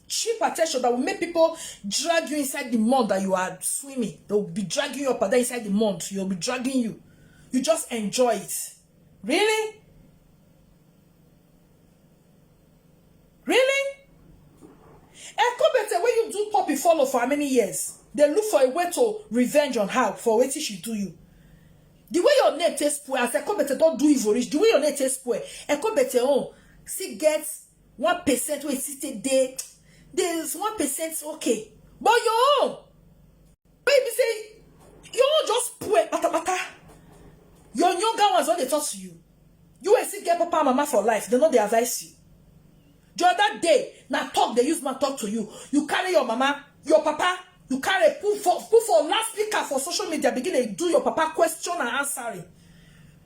Cheap attention that will make people drag you inside the mud that you are swimming. They will be dragging you up and down inside the mud. They'll be dragging you. You just enjoy it. Really? Really? Ekobete, when you do poppy follow for how many years? They look for a way to revenge on her for what she do you. The way your name takes spoil, as Ekobete don't do evil rich, the way your name takes spoil, Ekobete own, see get one percent wey still dey, there's one percent okay. But your own, wey be say, your own just spoil patapata. Your younger ones, when they talk to you, you will still get papa and mama for life. They know they advise you. The other day, na talk they use man talk to you. You carry your mama, your papa, you carry put for, put for last speaker for social media, begin to do your papa question and answering.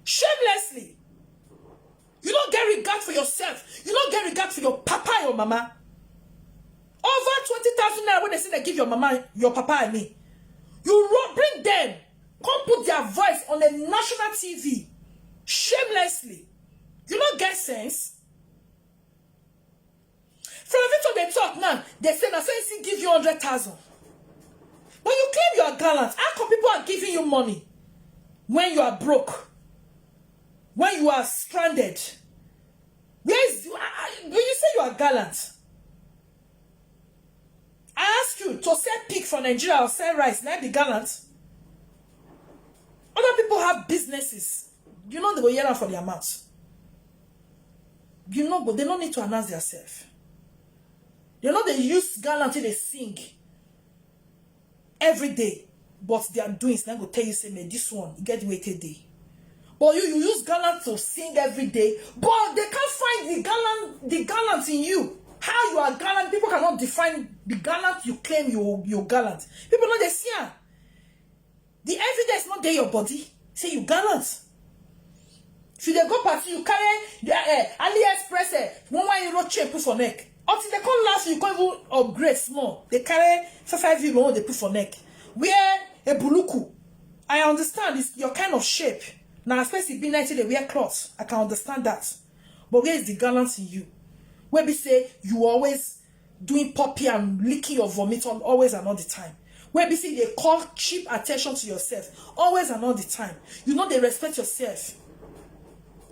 Shamelessly. You don't get regard for yourself. You don't get regard for your papa, your mama. Over twenty thousand naira when they say they give your mama, your papa, I mean. You ro- bring them, come put their voice on the national T V. Shamelessly. You don't get sense. From Victor they talk now, they say na so he give you hundred thousand. But you claim you are gallant. How come people are giving you money when you are broke? When you are stranded? Where is, you, I- I- when you say you are gallant, I ask you to sell pig for Nigeria or sell rice, na be gallant? Other people have businesses. You know they go hear am for their mouth. You know, but they don't need to announce themselves. They know they use gallant till they sing every day, but their doings now go tell you say, "Man, this one, you get the way they dey." But you, you use gallant to sing every day, but they can't find the gallant, the gallant in you. How you are gallant, people cannot define the gallant you claim you, you gallant. People know they see am. The evidence not there your body. Say you gallant. If you dey go party, you carry the uh, AliExpress uh, one one euro chain put for neck. Until they come last, you can't even upgrade small. They carry five five euro they put for neck. Wear a buluku. I understand it's your kind of shape. Now, especially be nineteen, they wear clothes. I can understand that. But where is the gallant in you? Where be say you always doing poppy and licking your vomit all, always and all the time. Where be say they call cheap attention to yourself always and all the time. You know they respect yourself.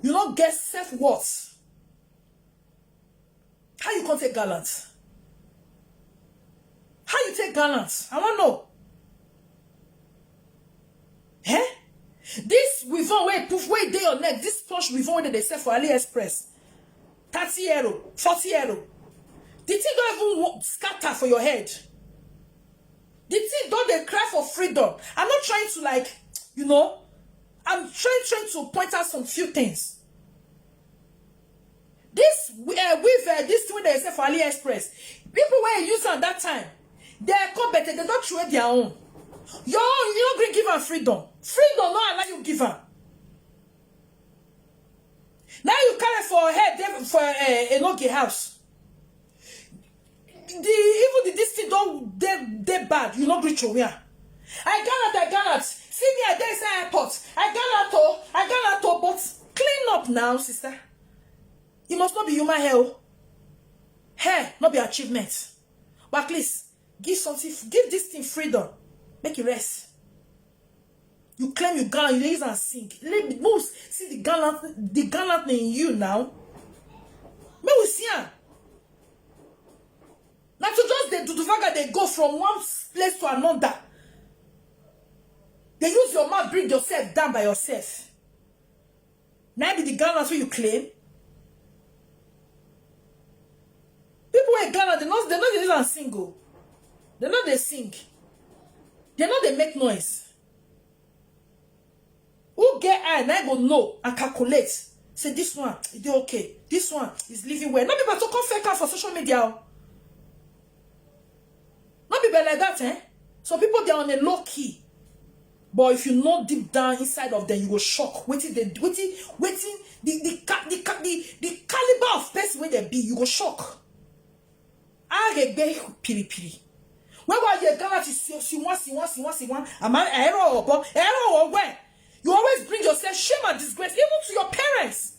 You don't get self worth. How you can't take gallant? How you take gallant? I want know. Eh? This weave on way poof way day your neck. This sponge weave on way they sell for AliExpress. Thirty euro, forty euro. The thing don't even wo- scatter for your head. The thing don't they cry for freedom. I'm not trying to like, you know, I'm trying trying to point out some few things. This uh, weave, uh, this thing they sell for AliExpress. People where use am that time, they come better. They don't throw their own. Your own, you don't gree give am freedom. Freedom not allow you give am. Now you carry for head dey for uh, Enoge house. The even the this thing don dey dey bad. You no gree throway am. I gallant, I gallant. See me, I dey inside airport. I gallant o, I gallant o, but clean up now, sister. You must not be human hair o. Hair no be achievement. But at least give something, give this thing freedom. Make it rest. You claim you gallant, you dey use and sing. Let me see the gallant, the gallant in you now. May we see am. Now to just the Duduvaga, they go from one place to another. They use your mouth, bring yourself down by yourself. Now be the gallant who you claim. People wey gallant, they not they not dey use and sing o. They not they sing. They not they make noise. Who get eye now go know and calculate. Say this one is dey okay. This one is living well. Not people to come fake out for social media. O. Not be like that, eh? So people they are on a low key. But if you know deep down inside of them, you go shock. Waiting, they waiting, waiting. The the ca- the ca- the, the caliber of person where they be, you go shock. Aregbe piri piri. Where were you? Gallant is si one, si one, si one, si one. Am I error or bo? Error or where? You always bring yourself shame and disgrace, even to your parents.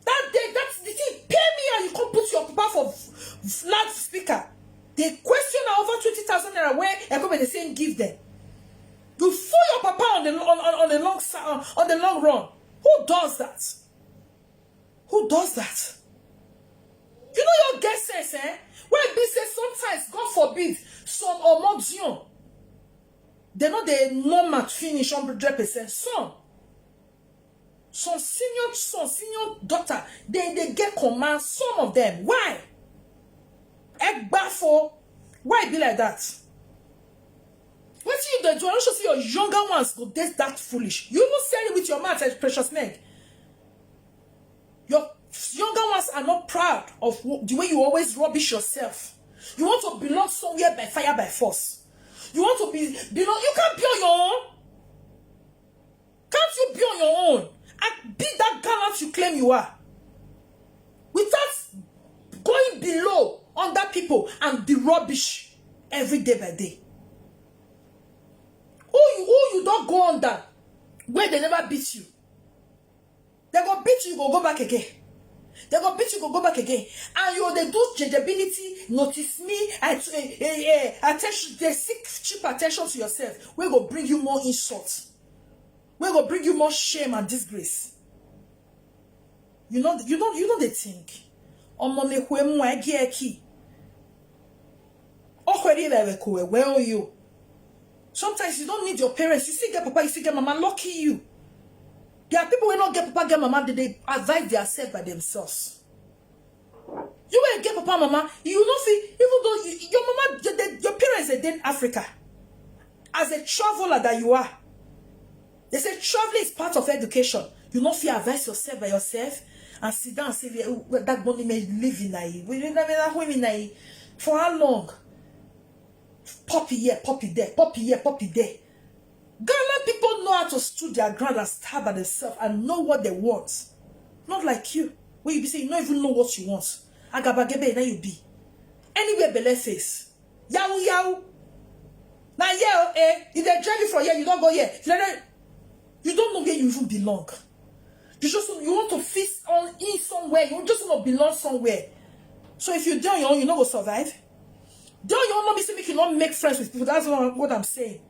That day, that's the thing. Pay me and you come put your papa for f- f- loudspeaker. They question her over twenty thousand naira where everybody saying give them. You fool your papa on the on, on, on the long sa- on, on the long run. Who does that? Who does that? You know your get sense, eh? Why be say sometimes, God forbid, some or more young, they know they normal finish hundred percent. Some, some senior, some senior doctor, they they get command. Some of them, why? Egbafo, why be like that? What you dey do? I don't see your younger ones go this that foolish. You even said it with your mouth, eh, Precious Meg. Your younger ones are not proud of wh- the way you always rubbish yourself. You want to belong somewhere by fire by force. You want to be belong. You can't be on your own. Can't you be on your own and be that gallant you claim you are, without going below under people and be rubbish every day by day? Who you who you don't go under where they never beat you? They go beat you, go go back again. They go beat you, go go back again. And you they do changeability, notice me, I eh, eh, eh, attention, they seek cheap attention to yourself. We go bring you more insults. We go bring you more shame and disgrace. You know, you don't you know the thing. Omo me kwe mu egi eki. Okweri bebe kwe we o you. Sometimes you don't need your parents. You still get papa, you still get mama. Lucky you. There are people who don't get papa, get mama, they, they advise themselves by themselves. You will get papa, mama. You know, see, even though you, your mama, the, the, your parents are in Africa, as a traveler that you are, they say traveling is part of education. You know, if you advise yourself by yourself and sit down and say, "Well, well, that money may live in I, we never win in I for how long?" Poppy here, poppy there, poppy here, poppy there. Ghana people know how to stood their ground and stand by themselves and know what they want. Not like you, where you be say you don't even know what you want. Agabagebe, now you be. Anywhere belle face. Yahoo, yahoo. Now, yeah, eh, if they drive you for here, you don't go here. If they don't- You don't know where you even belong. You just you want to fit on in somewhere. You just want to belong somewhere. So if you do on your own, you no go survive. Do on your own, no be say make you not make friends with people. That's what, what I'm saying.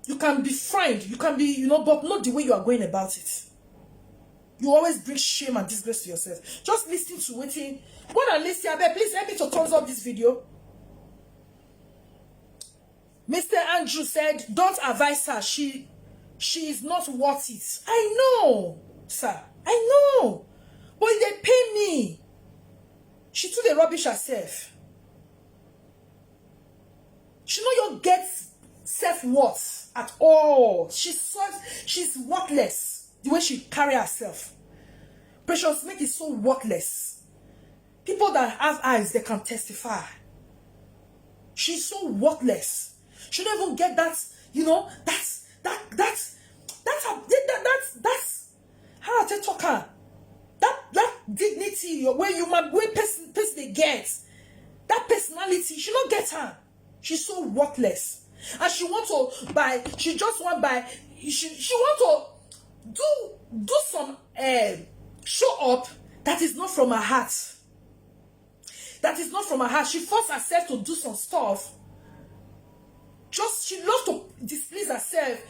You can be friend, you can be, you know, but not the way you are going about it. You always bring shame and disgrace to yourself. Just listen to waiting. More than listen, I beg, please help me to thumbs up this video. Mister Andrew said, "Don't advise her. She she is not worth it." I know, sir. I know. But they pay me. She too the rubbish herself. She no your get self-worth at all. She's so she's worthless the way she carry herself. Precious Meg is so worthless. People that have eyes, they can testify. She's so worthless. She don't even get that, you know, that's that that's that's a- that, that that's that's how I take talk her. Dignity, your way human, way person, person dey get. That personality, she no get her. She's so worthless. And she want to buy, she just want buy, she, she want to do, do some, uh, show up that is not from her heart. That is not from her heart. She forced herself to do some stuff. Just, she loves to displease herself.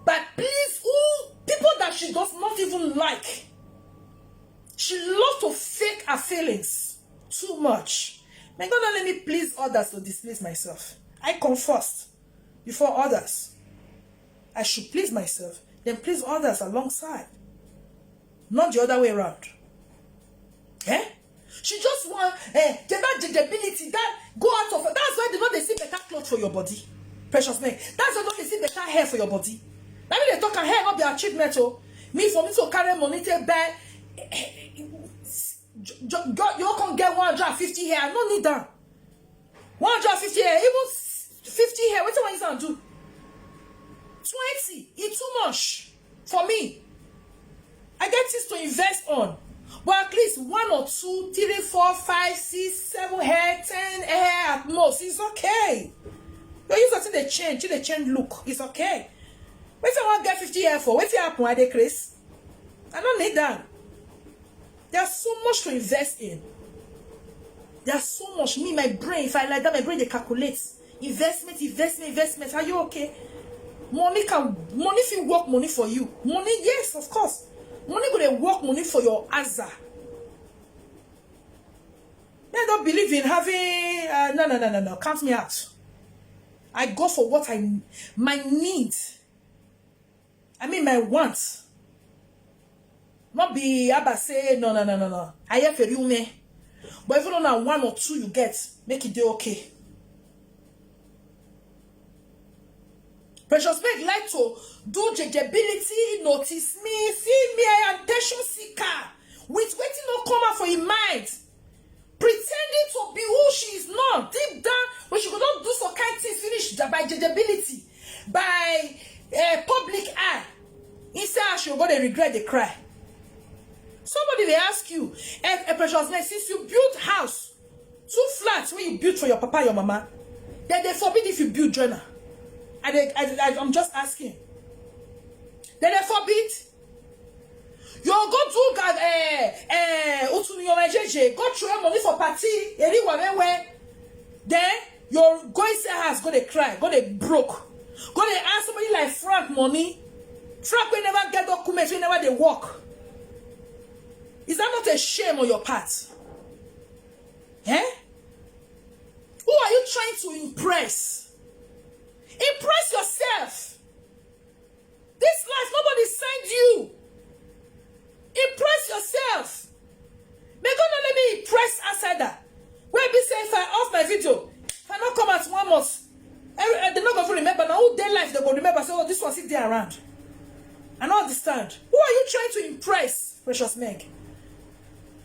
But please, who, people that she does not even like. She loves to fake her feelings too much. May God not let me please others to displease myself. I come first before others. I should please myself, then please others alongside. Not the other way around. Eh? She just want, eh, the, that the ability that go out of her. That's why they know they see better clothes for your body. Precious men. That's why they see better hair for your body. That mean they talk and hair not be achievement. Oh, me for me to carry money to buy. You can get one hundred fifty hair. I no need that. One hundred fifty hair, even fifty hair. What do you want to do? Twenty. It's too much for me. I get things to invest on. But at least one or two, three, four, five, six, seven hair, ten hair at most. It's okay. You use something they change, they change look. It's okay. Wait till I get fifty hair for. Wait till happen, I decrease. I don't need that. There's so much to invest in. There's so much. Me, my brain, if I like that, my brain they calculate. Investment, investment, investment. Are you okay? Money can, money fit work money for you. Money, yes, of course. Money go dey work money for your aza. Me, I don't believe in having, uh, no, no, no, no, no. Count me out. I go for what I, my need. I mean, my want. Not be about say, no, no, no, no, no. I hear for you, me. But even on one or two you get, make it dey okay. Precious Meg like to do jejebility, notice me, see me, I am attention seeker. With wetin no come out for him mind. Pretending to be who she is not. Deep down, when she go don do some kind things finish by jejebility, by, eh, public eye. He say, "Ah, she go dey regret, dey cry." Somebody dey ask you, eh, eh, Precious Meg, since you build house, two flats wey you build for your papa, your mama, then they forbid if you build join am. I dey, I, I, I'm just asking. Then they forbid. You go do ga-, eh, eh, utu ni your jeje, go throw money for party, eri wawewe. Then you go inside house, go dey cry, go dey broke. Go dey ask somebody like Frank money. Frank wey never get documents, wey never dey work. Is that not a shame on your part? Eh? Who are you trying to impress? Impress yourself. This life, nobody send you. Impress yourself. May God not let me impress outsider. Where be say if I off my video, if I not come at one month, every, eh, they not go to remember. Now who their life they go remember? So this one sit there around. I don't understand. Who are you trying to impress, Precious Meg?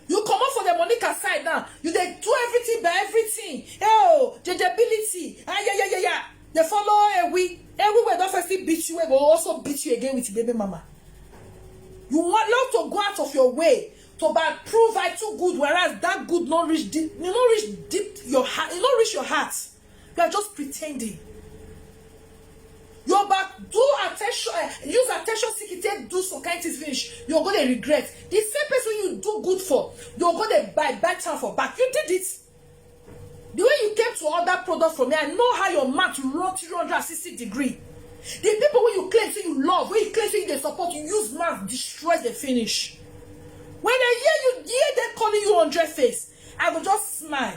You come up for the Monica side now. You they do everything by everything. Oh, jejebility. Ah, yeah, yeah, yeah, yeah. They follow Ewi. Ewi will not first beat you. Will also beat you again with baby mama. You want love to go out of your way to ba-, prove I too good, whereas that good not reach deep. You not reach deep your heart. It not reach your heart. You are just pretending. Your back do attention, eh, use attention seeking, take do some kind things finish. You're gonna regret. The same person you do good for, you're gonna buy bad time for back. You did it. The way you came to order product from me, I know how your mouth you run three hundred sixty degree. The people who you claim say you love, who you claim say you dey support, you use mouth destroy the finish. When I hear you, hear them calling you hundred face, I go just smile.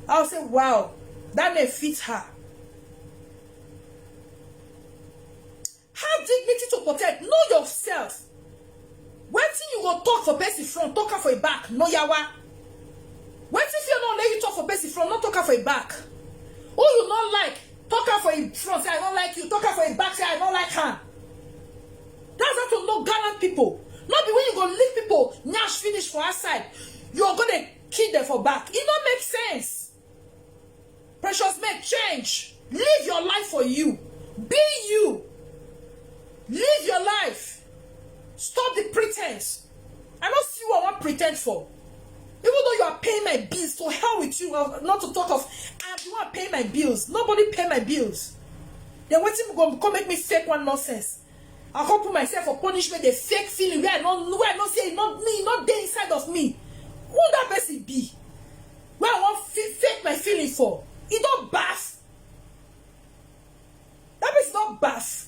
I'll say, "Wow, that may fit her." Have dignity to protect. Know yourself. Wetin you go talk for person front, talk am for a back, no yawa. Wetin fear no let you talk for person front, no talk am for a back. Who you not like, talk am for a front, say, "I don't like you," talk am for a back, say, "I don't like her." That's how to know gallant people. Not be when you go lick people, nyash finish for outside. You're gonna kill them for back. It don't make sense. Precious men, change. Live your life for you. Be you. Live your life. Stop the pretense. I don't see what I want pretend for. Even though you are paying my bills, to hell with you. Uh, not to talk of, I'm the one paying my bills. Nobody pay my bills. Then wetin go come make me fake one nonsense? I come put myself for punishment, the fake feeling where I no, where I no say e not me, not dey inside of me. Who that person be? Where I wan fi- fake my feeling for? E don baff. That person don baff.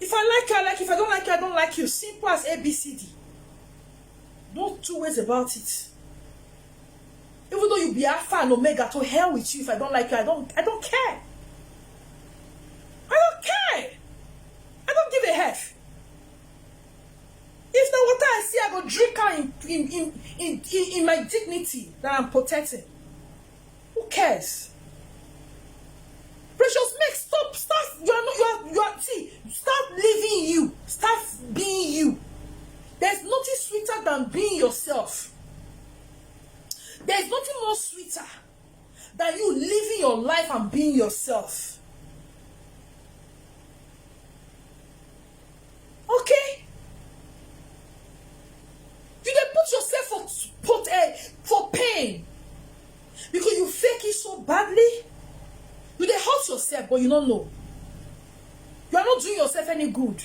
If I like you, I like you. If I don't like you, I don't like you. Simple as A B C D. No two ways about it. Even though you be Alpha and Omega, to hell with you. If I don't like you, I don't I don't care. I don't care. I don't give a F. If na water I see, I go drink am in in in in, in, in my dignity that I'm protecting. Who cares? Precious Meg, stop, start. You are not, you are, you are, see, start living you, start being you. There's nothing sweeter than being yourself. There's nothing more sweeter than you living your life and being yourself. Okay? You dey put yourself for put uh, for pain because you fake it so badly. You dey hurt yourself, but you don't know. You are not doing yourself any good.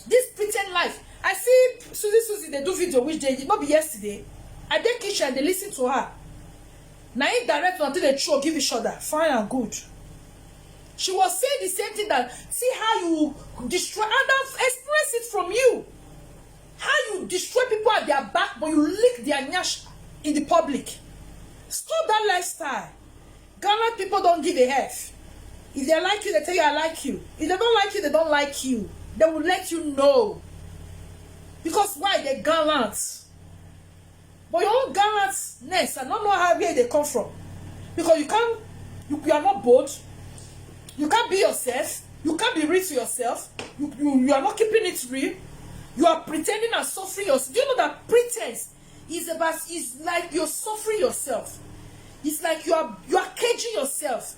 This pretend life. I see Susie Susie, they do video which day, not be yesterday. I dey kitchen, they listen to her. Now he direct until they throw, give each other. Fine and good. She was saying the same thing, that see how you destroy, and I've experienced it from you. How you destroy people at their back, but you lick their nyash in the public. Stop that lifestyle. Gallant people don't give a F. If they like you, they tell you, "I like you." If they don't like you, they don't like you. They will let you know. Because why? They gallant. But your own gallantness, I don't know how, where they come from. Because you can't, you, you are not bold. You can't be yourself. You can't be real to yourself. You, you, you are not keeping it real. You are pretending and suffering yourself. Do you know that pretense is about, is like you're suffering yourself? It's like you are, you are caging yourself.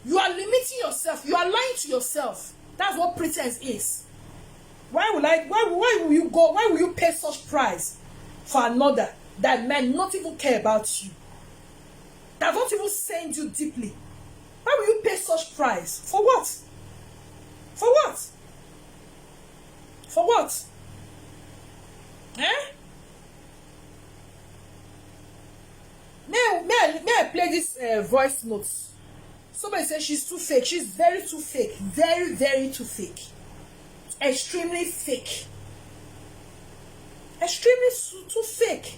You are limiting yourself. You are lying to yourself. That's what pretense is. Why will I? Why, why will you go? Why will you pay such price for another that might not even care about you? That won't even send you deeply. Why will you pay such price? For what? For what? For what? Eh? May I, may I, may I play this uh, voice notes? Somebody says she's too fake. She's very too fake. Very, very too fake. Extremely fake. Extremely su- too fake.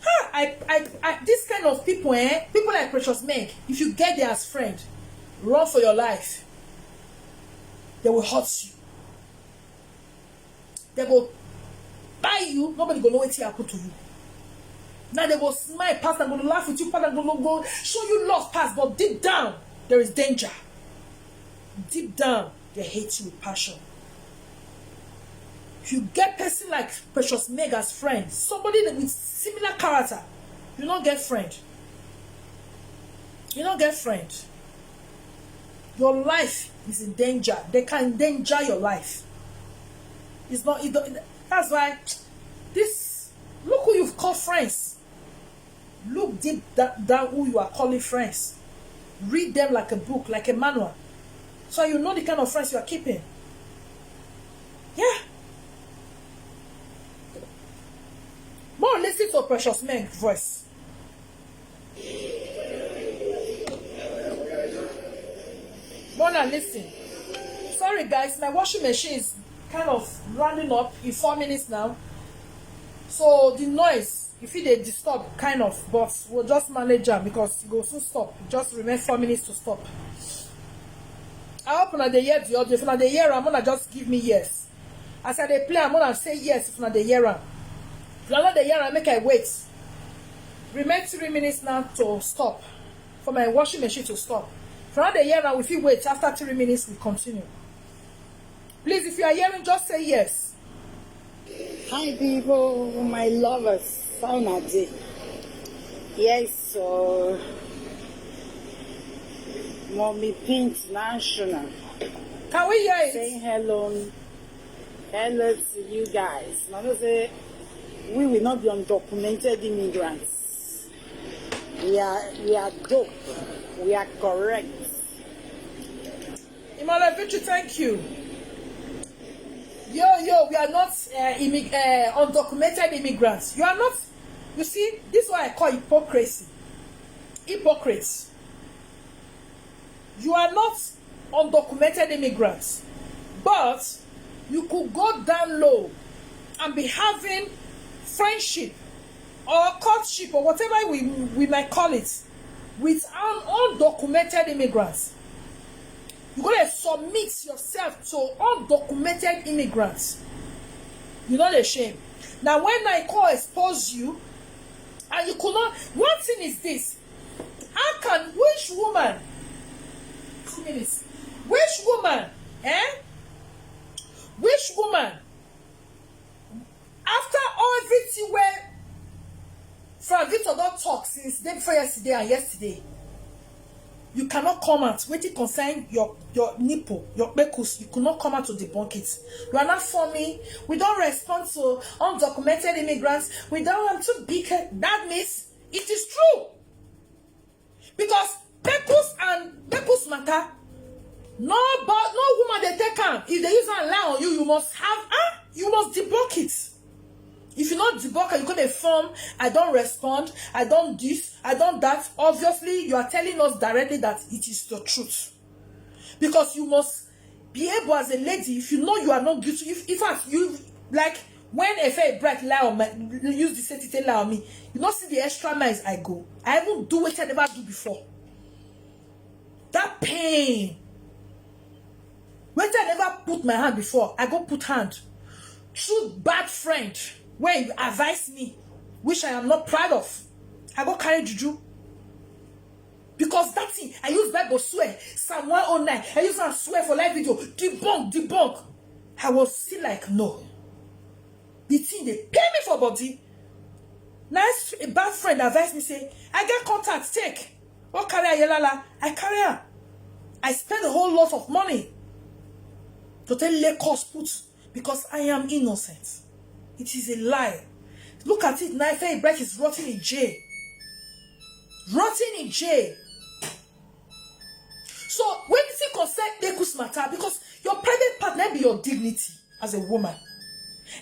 Ha! I, I, I, this kind of people, eh? People like Precious Meg, if you get there as friend, run for your life. They will hurt you. They go buy you, nobody go know wetin happen to you. Now they go smile, pass and go laugh with you, pass and go, go show you love, pass, but deep down, there is danger. Deep down, they hate you with passion. If you get person like Precious Meg as friend, somebody that with similar character, you don't get friend. You don't get friend. Your life is in danger. They can endanger your life. It's not. It, don't- that's why this. Look who you've called friends. Look deep da- down who you are calling friends. Read them like a book, like a manual, so you know the kind of friends you are keeping. Yeah. More listen to Precious Meg voice. Mona, listen. Sorry, guys, my washing machine is kind of running up in four minutes now. So the noise, if it dey disturb, kind of, but we'll just manage am because it go soon stop. Just remain four minutes to stop. I hope una dey hear the audio. If una dey hear am, una just give me yes. As I dey play am, una say yes if una dey hear am. If una no dey hear am, make I wait. Remain three minutes now to stop. For my washing machine to stop. If una dey hear am, we fit wait. After three minutes, we continue. Please, if you are hearing, just say yes. Hi people, my lovers, how una dey? Yes, so Mommy P International Can we hear it? saying hello, hello to you guys. Una know say We will not be undocumented immigrants. We are, we are dope. We are correct. Imole Victory, thank you. Yo, yo, we are not uh, immig- uh, undocumented immigrants. You are not. You see, this is what I call hypocrisy. Hypocrites. You are not undocumented immigrants, but you could go down low and be having friendship or courtship or whatever we, we might call it with an undocumented immigrants. You gotta submit yourself to undocumented immigrants. You know the shame. Now, when I call expose you, and you could not. One thing is this: how can which woman? Two minutes. Which woman? Eh? Which woman? After all everything where Frank Victor don't talk since day before yesterday and yesterday, you cannot come out. Wetin concern your your nipple, your pekus, you could not come out to debunk it. You are not for me. We don't respond to undocumented immigrants. We don't want to be. That means it is true. Because pekus and pekus matter, no, but no woman they take am. If they use and lie on you, you must have ah, you must debunk it. If you not debunk, you gonna form. I don't respond. I don't this. I don't that. Obviously, you are telling us directly that it is the truth, because you must be able as a lady. If you know you are not guilty, if in fact you like when a fair bright lie on my use the same thing lie on me, you not see the extra miles I go. I even do what I never do before. That pain. When I never put my hand before, I go put hand. True bad friend when you advise me, which I am not proud of, I go carry juju. Because that thing, I use Bible swear. Psalm one oh nine, I use and swear for live video. Debunk, debunk. I was still like, no. The thing they pay me for body. Nice, a bad friend advised me, say, I get contact, take. Oh, carry Ayelala. I carry her. I spend a whole lot of money to tell Lagos put because I am innocent. It is a lie. Look at it now. Faye Bright is rotting in jail. Rotting in jail. So when you see concern Bekus matter, because your private part na be your dignity as a woman,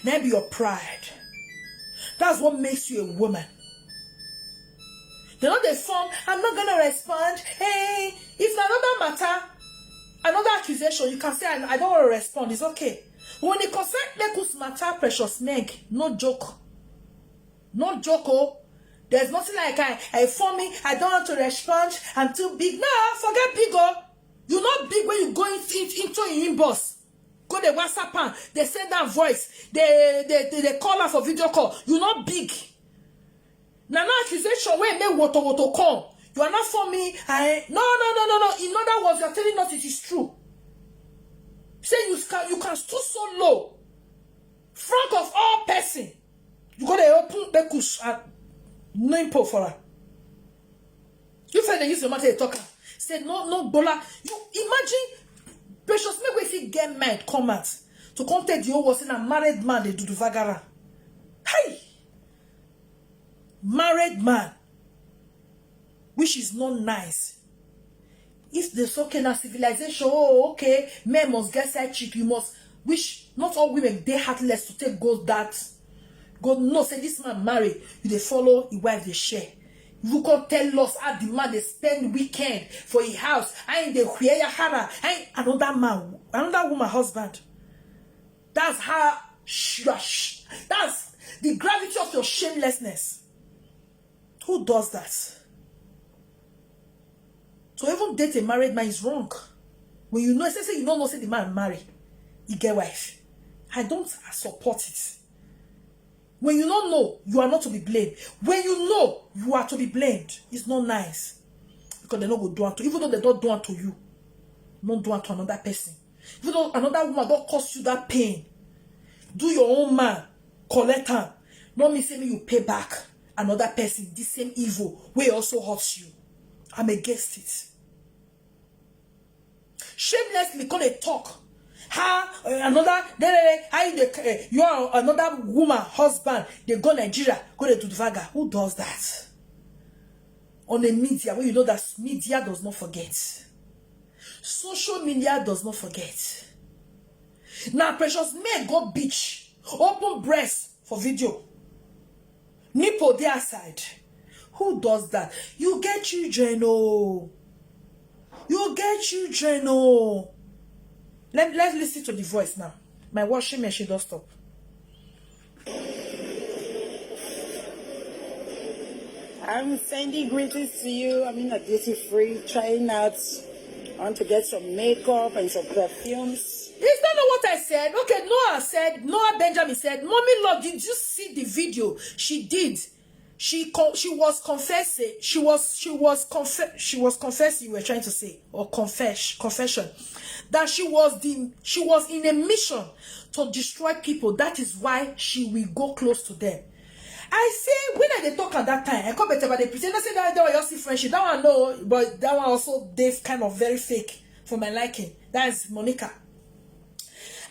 na be your pride. That's what makes you a woman. They know they form. I'm not gonna respond. Hey, if na another matter, another accusation, you can say I, I don't want to respond. It's okay. When it concern Bekus matter, Precious Meg, no joke. No joke, oh. There's nothing like I, I for me, I don't want to respond. I'm too big. No, forget big, oh. You not big when you go in, in, into your inbox. Go the WhatsApp and they send that voice. They, they, they, they call her for video call. You not big. Now, no accusation where make woto woto come. You are not for me. I no no no no no. In other words, you are telling us it is true. Say you can you can stoop so low, front of all person. You go dey open Bekus and name po for her. You feel they use your mouth to talk am. Say no no gbola. You imagine Precious Meg wey fit get mind come out to come take the whole world say na married man dey do the vagara. Hey, married man, which is not nice. If the okay na civilization, oh okay, men must get side chick, you must. Which not all women dey heartless to take go that. God know say this man marry, you dey follow his wife dey share. You come tell us how the man dey spend weekend for his house, how he dey wear yahara, how he, another man, another woman husband. That's how sh- sh- that's the gravity of your shamelessness. Who does that? To even date a married man is wrong. When you know, say, say you don't know, say the man marry, he get wife. I don't support it. When you don't know, you are not to be blamed. When you know, you are to be blamed. It's not nice. Because they no go do unto, even though they don't do unto you, not do unto another person. Even though another woman don't cause you that pain, do your own man, collect am. No mean say me you pay back another person the same evil wey also hurts you. I'm against it. Shamelessly, come dey talk. How, uh, another, de, de, de, how you dey, uh, you are another woman husband, they go Nigeria, go dey do the vaga. Who does that? On a media where you know that media does not forget. Social media does not forget. Now, Precious May go beach, open breast for video. Nipple dey outside. Who does that? You get children, oh. You get children, oh. Let, let's listen to the voice now. My washing machine don't stop. I'm sending greetings to you. I'm in a duty free, trying out. I want to get some makeup and some perfumes. Is that not what I said? Okay, Noah said, Noah Benjamin said, "Mommy Love, did you see the video?" She did. She con- she was confessing. She was she was conf- she was confessing. You were trying to say, or confess confession, that she was the she was in a mission to destroy people. That is why she will go close to them. I say, when I dey talk at that time, I come better, but they pretend I say that that was just friendship. That one, no, but that one also, they kind of very fake for my liking. That's Monica.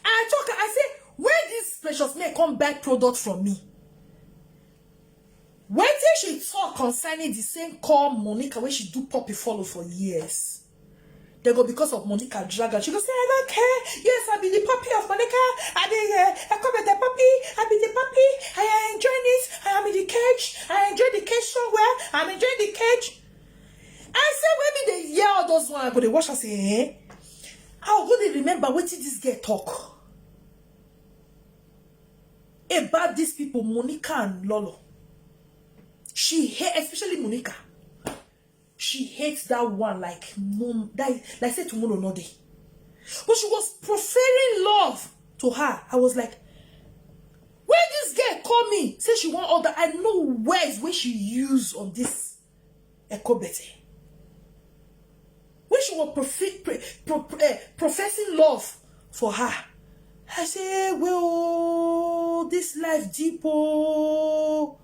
I talk, I say, where this Precious May come buy product from me? Wetin she talk concerning the same call Monica wey she do puppy follow for years? They go, because of Monica drag her. She go say, "I don't care. Yes, I be the puppy of Monica. I be uh, I come with the puppy. I be the puppy. I enjoy it. I am in the cage. I enjoy the cage so well. I'm enjoying the cage." I say, when me dey hear all those one, I go dey watch and say, eh? I go dey remember wetin this girl talk about these people, Monica and Lolo. She hate, especially Monica. She hates that one like no, that like say tomorrow no day. But she was proferring love to her. I was like, when this girl call me, say she want order, I know words wey she use on this Ekobete. When she was profe- pre- pro- eh, professing love for her, I say, well, this life deep, oh.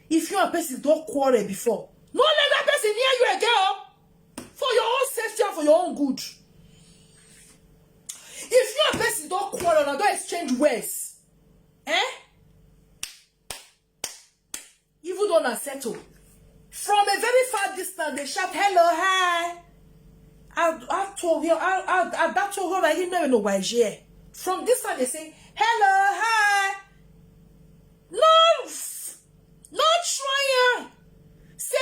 If you and person don quarrel before, no let that person near you again, oh. For your own safety and for your own good. If you and person don quarrel, una don exchange words, eh? Even though una settle, from a very far distance, they shout, "Hello, hi." I, I told you, I, I, I, that told her, I didn't even know why she here. From this side, they say, "Hello, hi." No, no try am. Say,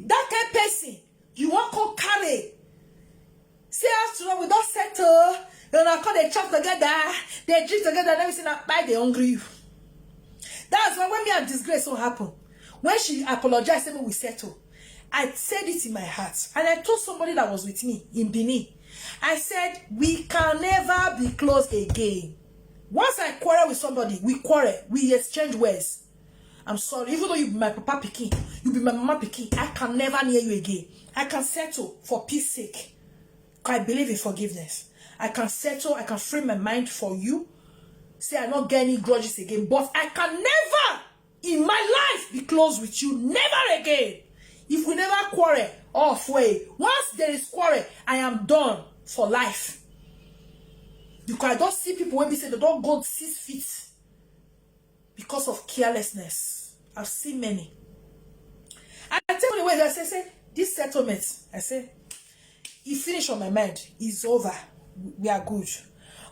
that kind person, you wan come carry. Say, after all, we don settle. You know, come dey chop together, dey drink together, and everything, na buy dey hungry you. That's why when me and Disgrace so happen, when she apologized, say, "Make we settle," I said it in my heart. And I told somebody that was with me in Benin. I said, "We can never be close again. Once I quarrel with somebody, we quarrel, we exchange words. I'm sorry, even though you be my papa pikin, you be my mama pikin, I can never near you again. I can settle for peace sake. I believe in forgiveness. I can settle, I can free my mind for you. Say I don't get any grudges again, but I can never in my life be close with you. Never again. If we never quarrel, off way. Once there is quarrel, I am done for life." Because I don't see people when we say they don't go six feet because of carelessness. I've seen many. I tell you when I say, say, this settlement, I say, e finish on my mind, it's over, we are good.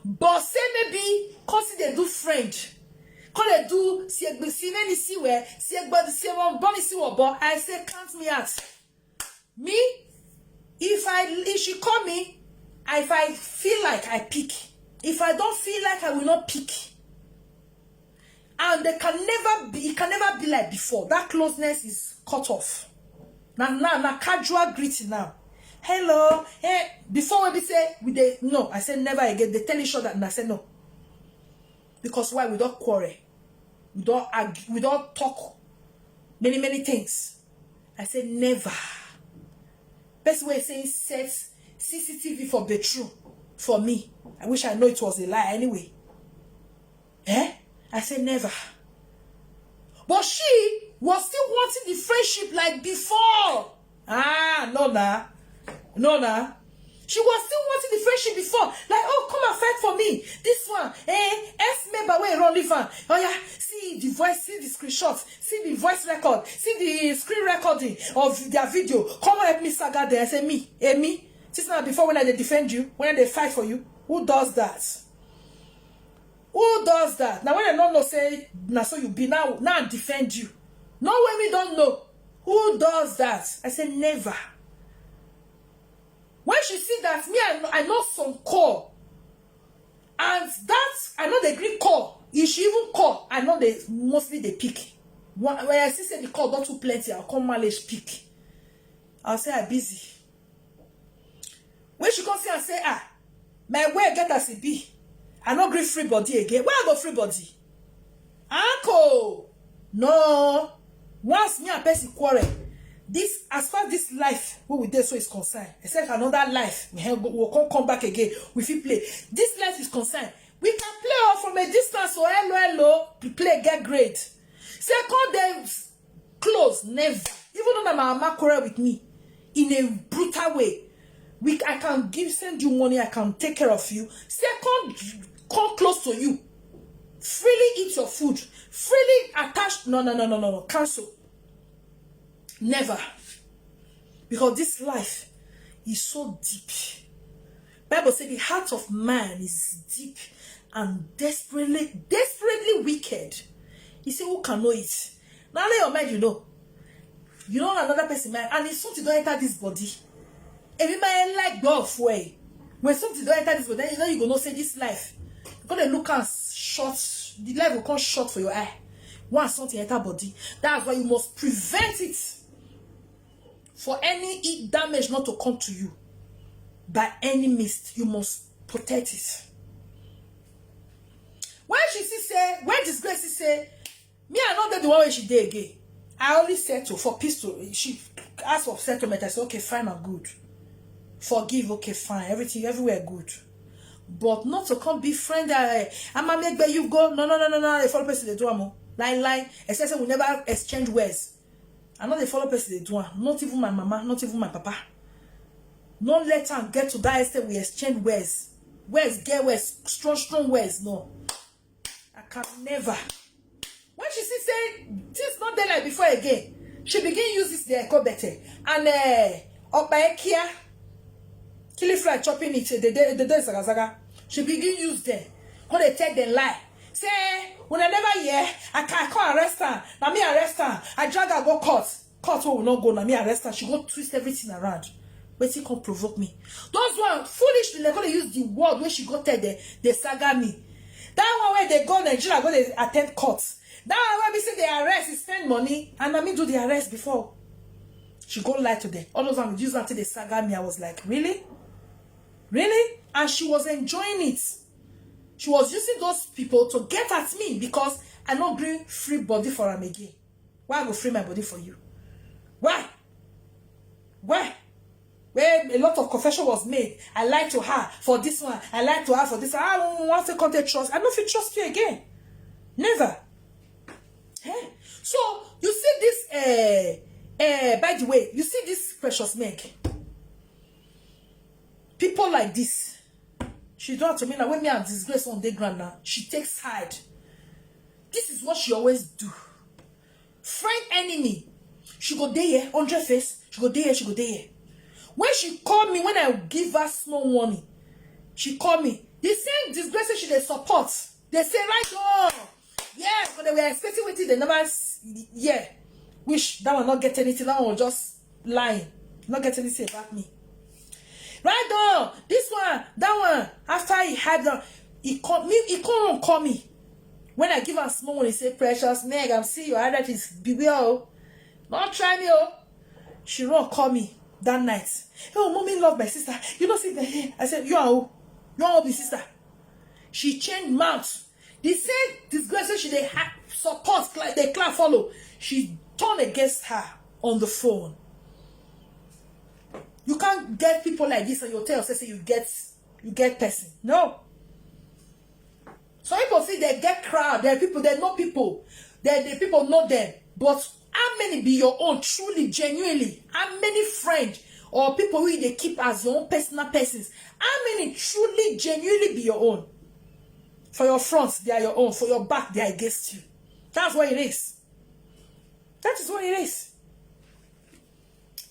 But say maybe, cause they do friend, cause they do, see, see many see where, see, but see one, bonnie see what, but I say, count me out. Me, if I, if she call me, if I feel like I pick, if I don't feel like I will not pick. And they can never be, it can never be like before. That closeness is cut off. Now, now, now, casual greeting now. "Hello, hey." Before we be say, we dey, no, I say never again. They tell each other, and I say no. Because why? We don't quarrel. We don't argue. We don't talk many, many things. I say never. Person wey say set C C T V for bedroom for me. I wish I know it was a lie anyway. Eh? I say never. But she was still wanting the friendship like before. Ah, no na. No na. She was still wanting the friendship before. Like, "Oh, come and fight for me." This one, eh, ex member wey run leave am. Oh yeah, see the voice, see the screenshot, see the voice record, see the screen recording of their video. "Come help me saga there." I say, "Me, eh, me." Since now before, when I dey defend you, when I dey fight for you, who does that? Who does that? Now when I don't know, say, "Now so you be now, now I defend you." No way we don't know. Who does that? I say, "Never." When she see that me, I know, I know some call. And that, I know the green call. If she even call, I know they mostly they pick. When I see say the call not too plenty, I'll come manage pick. I'll say, "I busy." When she come see and say, "Ah, my way get as e be. I no gree free body again." Where I go free body? Uncle, no. Once me and person quarrel, this, as far this life wey we dey so is concerned, except another life, we have, we come come back again, we fit play. This life is concerned. We can play all from a distance, so hello, hello, play, get grade. Second day, close, never. Even though my mama quarrel with me in a brutal way, we, I can give, send you money, I can take care of you. Second, come close to you, freely eat your food, freely attach. No, no, no, no, no, no. Cancel. Never. Because this life is so deep. Bible said the heart of man is deep and desperately, desperately wicked. He said, "Who can know it?" Now let your mind, you know. You know another person mind, and if something don't enter this body, every man like go off way. When something don't enter this body, then you know you go know say this life. You gonna look at short, the life will come short for your eye. Once something enter body, that's why you must prevent it. For any heat damage not to come to you by any mist, you must protect it. When she see say, when disgrace see say, "Me, I no dey the one way she dey again. I only settle for peace to," she ask for settlement. I say, "Okay, fine and good. Forgive, okay, fine. Everything, everywhere good." But not to come be friend. Eh, "I'm a make you go." No, no, no, no, no. They follow person they do am. Lie, lie. Except say we never exchange words. I know they follow person they do am. Not even my mama, not even my papa. No let am get to that extent we exchange words. Words get words, strong, strong words. No. I can never. When she see say things not there like before again, she begin use this their echo better. And uh, Opa Ekia, killing fly chopping it, the day, the day zaga zaga. She begin use them. Go they take them lie. Say, "When I never hear, I can, I can't arrest her. Now me arrest her. I drag her go court. Court will not go. Now me arrest her." She go twist everything around. Wetin come provoke me? Those one foolishly, they gonna use the word when she go tell the, the saga me. That one where they go Nigeria, go they attend court. That one where we say they arrest, is spend money, and I mean do the arrest before. She go lie to them. All those one use that till they saga me. I was like, "Really? Really?" And she was enjoying it. She was using those people to get at me because I no gree free body for am again. Why I go free my body for you? Why? Why? Where a lot of confession was made. I lied to her for this one. I lied to her for this one. I won't want to come to trust. I no fit trust you again. Never. Eh? So you see this. Uh, uh, by the way, you see this Precious Meg. People like this, she do am to me now. When me and disgrace on the ground now, she takes side. This is what she always do. Friend enemy. She go dey here, hundred face. She go dey here, she go dey here. When she call me, when I give her small warning, she call me. The same disgrace she dey support. They say, "Right on." Yeah, but they were expecting wetin they never s-, yeah. Wish that one not get anything. That one was just lying. Not get anything about me. Right on. This one, that one. After he had done, he called me. He come and call me. When I give her small one, he say, "Precious Meg, I'm seeing your adult is beware. Oh. Don't try me, oh." She run call me that night. "Oh, mommy love my sister. You know, see the hair." I said, "You are who? You are who be sister?" She changed mouth. The same disgrace wey she dey ha-, support, cla-, dey clap follow. She turn against her on the phone. You can't get people like this and you tell yourself say you get, you get person. No. Some people feel they get crowd. There are people, they know people. They, the people know them. But how many be your own, truly, genuinely? How many friends or people who they keep as your own personal persons? How many truly, genuinely be your own? For your front, they are your own. For your back, they are against you. That's what it is. That is what it is.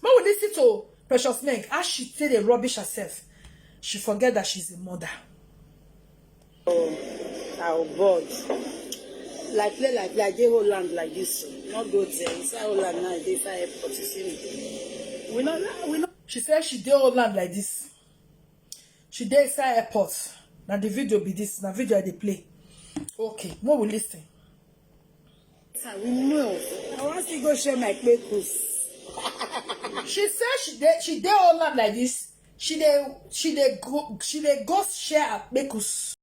When we listen to Precious Meg, as she say the rubbish herself, she forget that she's a mother. Our board. Like play like play, I dey Holland like this. So. Not go there. Inside Holland now, I dey inside airport. You see me? We not, we not. She said she dey Holland like this. She dey inside airport. Now the video be this. Now video they play. Okay, more we listen. We know. I want to go share my papers. She said she dey she dey Holland like this. She dey she dey go she dey go share her papers.